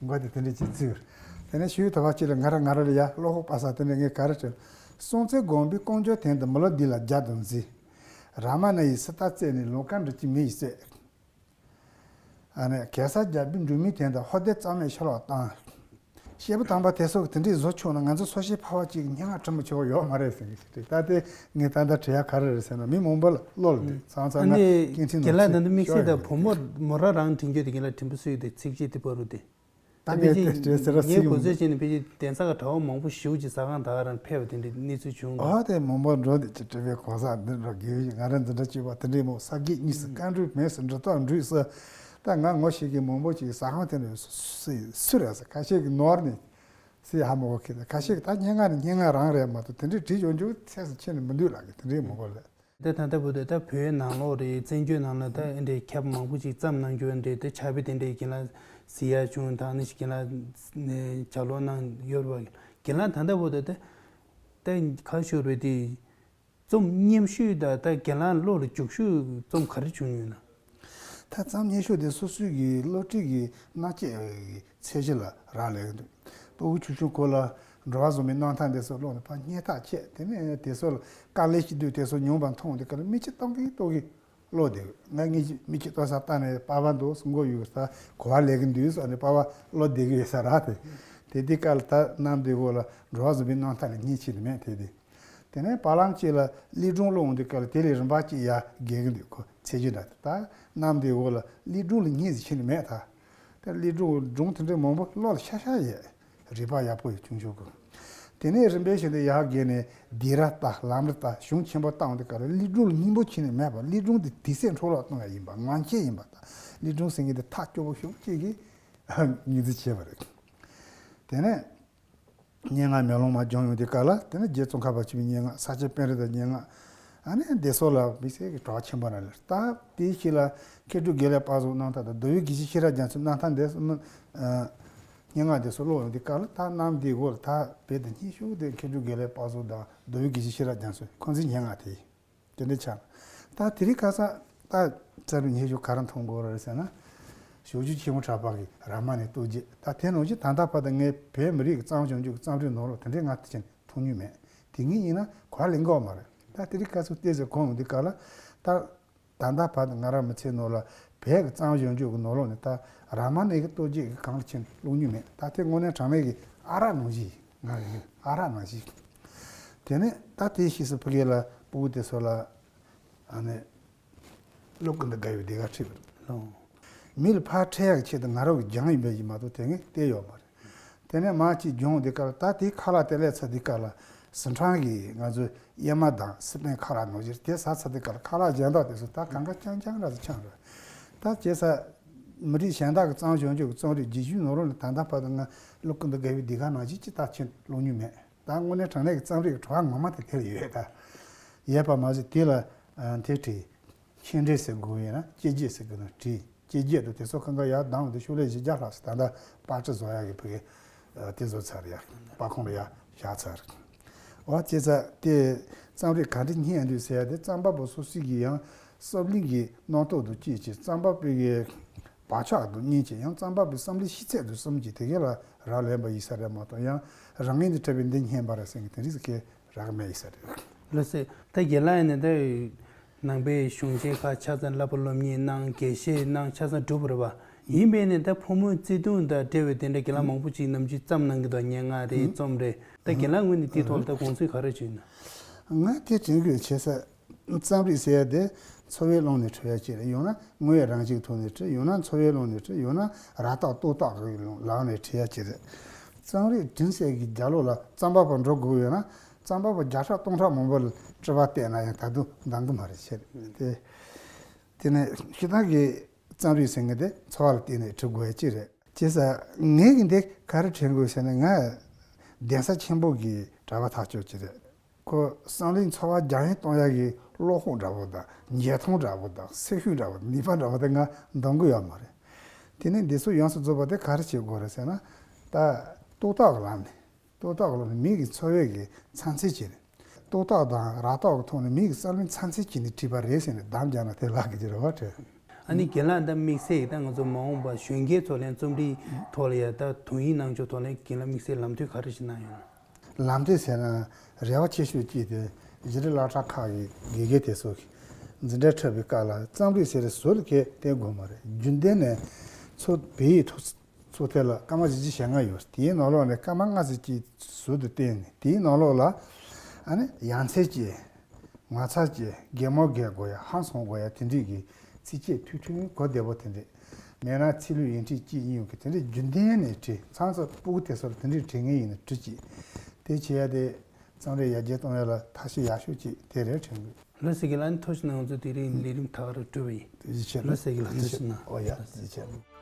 མགོ་དེ་དེ་འདྲ་ཅིག་བཙུགས། དེ་ནས་ཤུལ་དུ་བ་ཅིག་ལ་ང་ར་ང་ར་ལ་ཡ་བློ་ཁོག་པ་ས་དེ་འདྲ་ངས་ག་རེ་དྲན། སྲོང་བཙན་སྒམ་པོས་ཀོང་ཇོ་དོན་དུ་མི་ལོ་འདི་ལ་རྒྱ་དང་འཛིན། རཱ་མ་ན་ཡིས་སི་ཏཱ་བཙལ་ནས་ལང་ཀ་འགྲོ་རྒྱུ་མི་ཡི་བསད། ཨ་ནི་གེ་སར་རྒྱལ་པོའི་འབྲུག་མིའི་དོན་དུ་ཧོར་སྡེ་གཙང་མའི་ཕྱིར་ལོག་བཏང་། སྐྱེས་བུ་དམ་པ་དེ་ཚོ་གི་དེ་འདྲའི་བཟོ་ཆོག་ན་ང་ཚོ་སོ་སྐྱེ་ཕལ་བ་གཅིག་གི་སྙན་ངག་བྲི་མི་ཆོག་ཡོད་མ་རེད་ཟེར་གི་ཞིག་རེད། ད་དེ་ངས་ད་ལྟ་བྲིས་ཡ་ག་རེ་རེད་ཟེར་ན་མི་མང་པོ་ལ་བློ་ལ་འདུག་ཚང་ཚང་ན་སྐད་འཕྲིན་ལ་ཚིག་ཤོག་ཡོད་རེད། དེ་བོ་མོ་རང་རང་དྲན་རྒྱུ་དེ་གི་ལ་དྲན་པ་གསོས་དེ་ཚིགས་བཅད་དེ་པ་རུ་དེ། ད་ངས་དེ་བྲིས་ཟེར་ར་ངས་ཚིག་གོ་ཚོད་བྱས་ནས་ཕལ་ཆེར་གདན་ས་ག་གྲྭ་བ་མང་པོ་ཞེ་པོ་ཅིག་ཟ་ཁང་ད་ག་རང་ཕེབས་པ་དེ་འདྲའི་གནས་ཚུལ་བྱུང་འདུག་ཨ་དེ་མང་པོ་འགྲོ་འདི་ཅི་བྲིས་པའི་གོ་ས་འདི་འགྲོ་དགོས་ཡོད། ང་རང་འཛིན་གྲྭ་གཅིག་པ་དེ་འདྲའི་མོ་ས་དགེ་གཉིས་སུ་བཀའ་འགྲོས་མེད་སུ་འབྲི་ཐོག་འགྲུས་སུ། ད་ང་ངོ་ཤེས་ཀྱི་མང་པོ་ཅིག་ཟ་ཁང་དེ་འདྲ་སུ་སུ་རེད་ཟེར། ཁ་ཤས་ཀྱི་ནོར་ནས་སུ་ཧ་མ་གོ་ཁྱེད་ཁ་ཤས་ཀྱི་ད་སྙན་ངག་ནི་སྙན་ངག་རང་རེད་མ་གཏོགས་དེ་འདྲའི་བྲིས་ཡོང་རྒྱུ་ཚད་སུ་ཁྱེད་ནས་མི་འདུག་ལགས་ཀྱི་དེ་འདྲའི་མང་པོ་ལས། ད་ད་ལྟ་བུ་དེ་ད་བོད་ནང་ལོགས་རེད། བཙན་བྱོལ་ནང་ལ་ད་ཨེ་འདྲའི་ཁྱབ་མང་པོ་ཅིག་བརྩམས་གནང་རྒྱུ་འདྲ་དེ་ཕྱག་དཔེ་དེ་འདྲའི་རྒན་ལགས་གཟིགས་ཡ་བྱུང་། ད་ནི་ཞིག་རྒན་ལགས་ནས་ལྗགས་ཀློག་གནང་ཡོད་རེད་པ། རྒན་ལགས་ད་ལྟ་བུ་དེ་ད་ད་ག་ཞུ་རེད་དེ་རྩོམ་སྙན་ཞུ་ད་ད་རྒན་ལགས་བློ་ལ་འཇུག་ཤུགས་རྩོམ་ག་རེ་བྱུང་ཡོད་ན། ད་རྩོམ་སྙན་ཞུ་དེ་སོ་སོའི་གི་བློ་གྲོས་ཀྱི་སྣ་བཅད་ཚད་གཞི་ལ་རག་ལས་ཀྱི་འདུག་སྤུ་གུ་ཆུང་ཆུང་སྐོར་ལ་འགྲོ་བ་བཟང་པོའི་རྣམ་ཐར་འདི་ཚོ་ཀློག་ནས་ཕར་སྙན་ཐག་ཆད། དེ་ནས་དེ་ཚོ་ལ་དཀའ་ལས་ཤིག་འདུག་དེ་ཚོ་མྱོང་བ་མཐོང་དེ་ག་ལ་མིག་ཆུ་གཏོང་གིན་གཏོང་གིན་ཀློག་བསྡད་ཡོད། ང་ངས་མིག་ཆུ་གཏོང་ས་ལྟ་ནས་པ་ཕ་འདུག་སེ་མགོ་གཡུག་ས་གོ་བ་ལེན་གྱི་འདུག་ཟེར་ནས་པ་ཕ་ཀློག་བསྡད་ཀྱི་ཡོད་ས་ར། དེ་དེ་དེ་སྐབས་ལ་ད་གནམ་དེ་འོག་ལ་འགྲོ་བ་བཟང་པོའི་རྣམ་ཐར་ལ་སྙིང་རྗེ་ནི་མེད་དེ་དེ། དེ་ནས་བར་ལམ་གཅིག་ལ་གླིང་སྒྲུང་ཀློག་འོང་དུས་སྐབས་ལ་དེ་ལས་རིམ་པ་གཅིག་ཡར་རྒྱས་ཀྱི་འདུག་ཁོ་ཚད་གཞི་འདྲ་དེ་ད་གནམ་དེ་འོག་ལ་གླིང་སྒྲུང་ལ་སྙིང་རྗེ་ཆེ་ནི་མེད་ད། ད་གླིང་སྒྲུང་སྒྲུང་དེ་འདྲའི་མང་པོ་ཀློག་ལ་ཤ་ཤ་ཡོད། རིག་པ་ཡག་པོ་ཡོད་ཆུང་ཆུང་གི། དེ་ནས་རིམ་པས་བཞིན་དུ་ཡར་རྒྱས་ནས་སྡིགས་ར་ལྟ་ལམ་རིམ་ལྟ་གཞུང་ཆེན་པོ་བཏང་འོང་དུས་སྐབས་ལ་གླིང་སྒྲུང་ལ་སྙིང་པོ་ཆེ་ནི་མེད་པ། གླིང་སྒྲུང་དེ་དུས་ཚོད་འཕྲོ་བརླག་གཏོང་ཡ་ཡིན་པ་ངང་ཆད་ཡིན་པ་དང་གླིང་སྒྲུང་ཟེར་མཁན་དེ་ཐག་སྐྱོ་པོ་ཤོག་ཅིག་གིས་ངོས་འཛིན་བྱས་པ་རེད། དེ་ནས་སྙན་ངག་མེ་ལོང་མ་སྦྱངས་ཡོང་དུས་སྐབས་ལ་དེ་ནས་རྗེ་ཙོང་ཁ་པ་ཆེན་པོའི་སྙན་ངག་ས་སྐྱ་པཎྜི་ཏའི་སྙན་ངག་ཨ་ནི་འདི་ཚོ་ལ་དམིགས་བསལ་གྱི་གྲགས་ཆེན་པོ་རང་ལ་ད་དེའི་ཕྱི་ལ་མཁས་གྲུབ་དགེ་ལེགས་དཔལ་བཟང་རྣམ་ཐར་དང་མདོ་དབུས་དགེ་བཤེས་ཤེས་རབ་རྒྱ་མཚོའི་རྣམ་ཐར་འདི་ཚོ་སྙན་ངག་འདི་ཚོ་ཀློག་ཡོང་དུས་སྐབས་ལ་ད་གནམ་འདིའི་འོག་ལ་ད་བོད་དུ་སྙན་ཞུ་དེ་མཁས་གྲུབ་དགེ་ལེགས་དཔལ་བཟང་དང་མདོ་དབུས་དགེ་བཤེས་ཤེས་རབ་རྒྱ་མཚོ་ཁོང་ཚོའི་སྙན་ངག་དེ་དེ་འདྲ་ཆགས། ད་དེ་རིང་ཁ་སང་ད་རྩོམ་རིག་སྙན་ཞུ་ག་རེ་མཐོང་དགོས་རེད་ཟེར་ན། ཞབས་ཞུ་ཆེན་མོ་གྲགས་པ་གི་རཱ་མ་ནའི་རྟོགས་བརྗོད་ད་དེ་ནང་བཞིན་ད་ལྟ་བར་དུ་ངས་བོད་མི་རིགས་ཀྱི་རྩོམ་སྦྱོང་རྒྱུ་གི་རྩོམ་རིག་ནང་ལོགས་དེ་འདྲའི་ང་དེ་ཅན་མཐོང་མྱོང་མེད། དེ་ངས་ཡིན་ན་གོ་བ་ལེན་གི་ཡོད་མ་རེད། ད་དེ་རིང་ཁ་སང་ལྟས་ཟེར་གོང་འོང་དུས་སྐབས་ལ་ད། ད་ལྟ་བར་དུ་ང་རང་མི་ཚེའི་ནང་ལ་བོད་ཀྱི་རྩོམ་སྦྱོང་རྒྱུ་གི་ནང་ལོགས་ནས་ད་རཱ་མ་ན་གི་རྟོགས་བརྗོད་ཀྱི་གང་ལ་ཕྱིན་ཀློག་མྱོང་མེད། ད་དེ་དངོས་གནས་དྲང་གནས་ཀྱི་ཨ་རག་ནང་བཞིན་ང་ལ་ཡིན་ཨ་རག་ནང་བཞིན། དེ་ནས་ད་དེའི་ཕྱིས་སུ་ཕ་གི་ལ་སྤུ་གུ་དེ་ཚོ་ལ་ཨ་ནི་ཀླུ་ཀུན་ཏུ་དགའ་བའི་ཟློས་གར་ཁྲིད་པ་རེད། ལོ། མི་ལ་ཕར་འཕྲད་ཡག་ཆེད་དུ་ང་རང་གི་སྦྱངས་ཡིན་པ་ཡིན་མ་གཏོགས་དེ་ངས་བལྟས་ཡོད་མ་རེད། དེ་ནས་མར་ཅིག་སྦྱོང་དུས་སྐབས་ལ་ད་དེའི་ཁ་ལག་དེ་སླེབས་ཚར་དུས་སྐབས་ལ་ཟི་ཁྲོན་གྱི་ང་ཚོའི་ཨེ་མ་དང་སི་པན་ཁ་ལག་ནང་བཞིན་དེ་ཟ་ཚར་དུས་སྐབས་ལ་ཁ་ལག་གཞན་དག་དེ་ཚོ་ད་གང་ག་རྐྱང་རྐྱང་འདྲ་ཟིག་ཆགས་རེད། ད་བྱས་ཙང་མི་རིགས་གཞན་དག་གི་རྩོམ་སྦྱོང་རྒྱུ་གི་རྩོམ་རིག་རྗེས་ཤུལ་ནང་ལོགས་ནས་ད་ལྟ་བར་དུ་ང་ཀླུ་ཀུན་ཏུ་དགའ་བའི་ཟློས་གར་ནང་བཞིན་ཅི་ལྟར་ཕྱིན་ཀློག་མྱོང་མེད། ད་དངོས་གནས་དྲང་གནས་ཀྱི་རྩོམ་རིག་གི་བྲོ་བ་ངོ་མ་དེ་དེ་ལ་ཡོད་ད། ཡོད་པ་མ་ཟད་དེ་ལ་དེ་བྲིས། མཆན་འགྲེལ་ཟེར་དགོས་ཡིན་ན་དཔྱད་བརྗོད་ཟེར་དགོས་ན་བྲིས། དཔྱད་བརྗོད་དུ་དེ་ཚོ་གང་ག་ཡར་ལྡང་བ་དེ་ཤོག་ལྷེ་བཞི་བརྒྱ་ལྷག་ཙམ་ད་ལྟ་པར་སྐྲུན་བཟོ་ཡག་གི་ཕ་གི་དེ་བཟོ་ཚར་ཡ། པར་ཁང་ལ་ཡར་བཞག་ཚར། འོ་བྱས་ཙང་དེ་རྩོམ་རིག་ག་འདྲ་སྙན་འདུག་ཟེར་ཡ་དེ་རྩོམ་པ་པོ་སོ་སོ་གི་ཡང་བསམ་བློ་གི་རྣམ་རྟོག་ཏུ་སྐྱེས་ཀྱི་རྩོམ་པ་པོ་གི་བག་ཆགས་དུ་སྙིང་རྗེ་ཡང་རྩོམ་པ་པོའི་བསམ་བློའི་ཤེས་ཚད་དུ་བསམ་གྱི་དེ་གས་ལ་རག་ལས་པ་ཡིན་ས་རེད་མ་གཏོགས་ཡང་རང་ངོས་ནས་འཕྲད་པའི་འདི་སྙན་པ་རེད་ཟེར་མཁན་དེ་རིགས་ཀྱི་རག་མེད་ཡིན་ས་རེད། ལགས་སོ། ད་རྒན་ལགས་ནས་ད་ནང་པའི་གཞུང་ཆེན་ཁག་ཆ་ཚང་བསླབ་པ་སློབ་གཉེར་གནང་དགེ་བཤེས་གནང་ཆ་ཚང་གྲུབ་པ་རེད་པ། ཡིན་པས་ནས་ད་ཕོ་མོའི་བརྩེ་དུང་དང་འབྲེལ་བའི་དེ་འདྲ་རྒན་ལགས་མང་པོ་ཅིག་ནམ་རྒྱུན་བརྩམས་གནང་གི་འདུག་སྙན་ངག་རེད་རྩོམ་རེད། ད་རྒན་ལགས་ངོས་ནས་དེའི་ཐོག་ལ་ད་དགོངས་ཚུལ་ག་རེ་བྱུང་ན། ང་དེ་དྲན་གི་ཡོད། བྱས་ཙང་རྩོམ་རིག་ཟེར་ཡ་དེ་འཚོ་བའི་ཀློང་ནས་འཕྲོས་ཡ་ཅིག་རེད། ཡང་ན་དངོས་ཡོད་རང་བཞིན་ཐོག་ནས་འཕྲོས། ཡང་ན་འཚོ་བའི་ཀློང་ནས་འཕྲོས། ཡང་ན་ར་རྟགས་རྟོག་བཏགས་ཀྱི་ལམ་ནས་འཕྲོས་ཡ་ཅིག་རེད། རྩོམ་རིག་འབྲི་སའི་གི་རྒྱབ་ལོགས་ལ་རྩོམ་པ་པོ་འགྲོ་དགོས་ཡོད་ན། རྩོམ་པ་པོ་བརྒྱ་ཕྲག་སྟོང་ཕྲག་མང་པོ་ལ་དཔྱད་པ་བལྟས་ན་ཡང་ད་དུང་འདང་གི་མ་རེད་བྱས། དེ་དེ་ནས་སྤྱིར་བཏང་གི་རྩོམ་རིག་ཟེར་མཁན་དེ་འཚོ་བ་ལ་བརྟེན་ནས་འབྲི་དགོས་ཡ་ཅིག་རེད། བྱས་ཙང་ངས་གི་འདི་ག་རེ་དྲན་དགོས་ཟེར་ན། ང་གདན་ས་ཆེན་པོ་གི་གྲྭ་པ་ཐག་ཆོད་ཅིག་རེད། ཁོ་བསམ་བློའི་འཚོ་བ་རྒྱང་ཡིན་གཏོང་ཡག་གི་བློ་ཁོག་འདྲ་པོ་དང་། འཇོན་ཐང་འདྲ་པོ་དང་། སེམས་ཤུགས་འདྲ་པོ་དང་། ནུས་པ་འདྲ་པོ་དེ་ང་འདང་གི་ཡོད་མ་རེད། དེ་ནས་འདི་ཚོ་ཡོངས་སུ་རྫོགས་པ་དེ་ག་རེ་བྱེད་དགོས་རེད་ཟེར་ན། ད་རྟོག་བཏགས་ཀྱི་ལམ་ནས། རྟོག་བཏགས་ཀྱི་ལམ་ནས་མི་གི་འཚོ་བའི་གི་མཚོན་བྱེད་ཅིག་རེད། རྟོག་བཏགས་དང་ར་རྟོག་གི་ཐོག་ནས་མི་གི་བསམ་བློའི་མཚོན་བྱེད་ཅིག་ནས་བྲིས་པ་རེད་ཟེར་ནས་གདམས་རྒྱག་ན་དེ་ལགས་ཀྱི་ཅིག་རེད་པ། དྲན། ཨ་ནི་རྒན་ལགས་ད་དམིགས་བསལ་ད་ང་ཚོ་མ་འོངས་པ་གཞོན་སྐྱེས་ཚོ་ལ་རྩོམ་རིག་ཐོག་ལ་ཡ་ད་དོན་དབྱིངས་གནང་ཕྱོགས་ཐོག་ལ་རྒན་ལགས་དམིགས་བསལ་ལམ་སྟོན་ག་རེ་ཞིག་གནང་ཡོད་ན། ལམ་སྟོན་ཟེར་ན་རེ་བ་ཆེ་ཤོས་གཅིག་དེ་གཞི་རིམ་སློབ་གྲྭ་ཁག་གི་དགེ་རྒན་དེ་ཚོ་གིས་འཛིན་གྲྭ་འཁྲབ་པའི་སྐབས་ལ་རྩོམ་རིག་ཟེར་ཟུར་ལ་གང་ཡང་བསྟན་དགོས་མ་རེད། རྒྱུན་ལྡན་ནས་ཚུར་བོད་ཡིག་ཐོག་ཚུར་དེ་ལ་སྐར་མ་བཞི་བཅུ་ཞེ་ལྔ་ཡོད། དེའི་ནང་ལོགས་ནས་སྐར་མ་ལྔ་ཙམ་གཅིག་ཟུར་དུ་བསྟན་ནས། དེའི་ནང་ལོགས་ལ་ཨ་ནི་ཡ་མཚན་གཅིག་ངོ་མཚར་གྱི་གད་མོ་བགད་དགོས་ཡ། ཧང་སང་དགོས་ཡ། དེ་འདྲས་ཀྱི་ཚིགས་བཅད་ཐུང་ཐུང་གོ་བདེ་པོ་དེ་འདྲས། མེད་ན་ཚིག་ལྷུག་ཡིག་འབྲིང་གཅིག་གཉིས་ཡོད་ཀྱི་དེ་འདྲས་རྒྱུན་ལྡན་ནས་བྲིས། མཚམས་མཚམས་སྤུ་གུ་དེ་ཚོར་དེ་འདྲས་བྲིས་མཁན་ཡིན་ན་བྲིས་ཅིག་དེ་བྱེད་ཡ་དེ་རྩོམ་རིག་ཡར་རྒྱས་གཏོང་ཡ་ལ་ཐབས་ཤེས་ཡག་ཤོས་གཅིག་དེ་རེད་དྲན་གི། ལགས་སོ། རྒན་ལགས། ཨ་ནི་ཐུགས་རྗེ་གནང་། ང་ཚོ་དེ་རིང་ལས་རིམ་ད་ག་རང་གྲུབ་པ་ཡིན། ཡིད་ཆེས། ལགས་སོ། རྒན་ལགས་ཐུགས་རྗེ་གནང་། ཨོ་ཡ། ཡིད་ཆེས།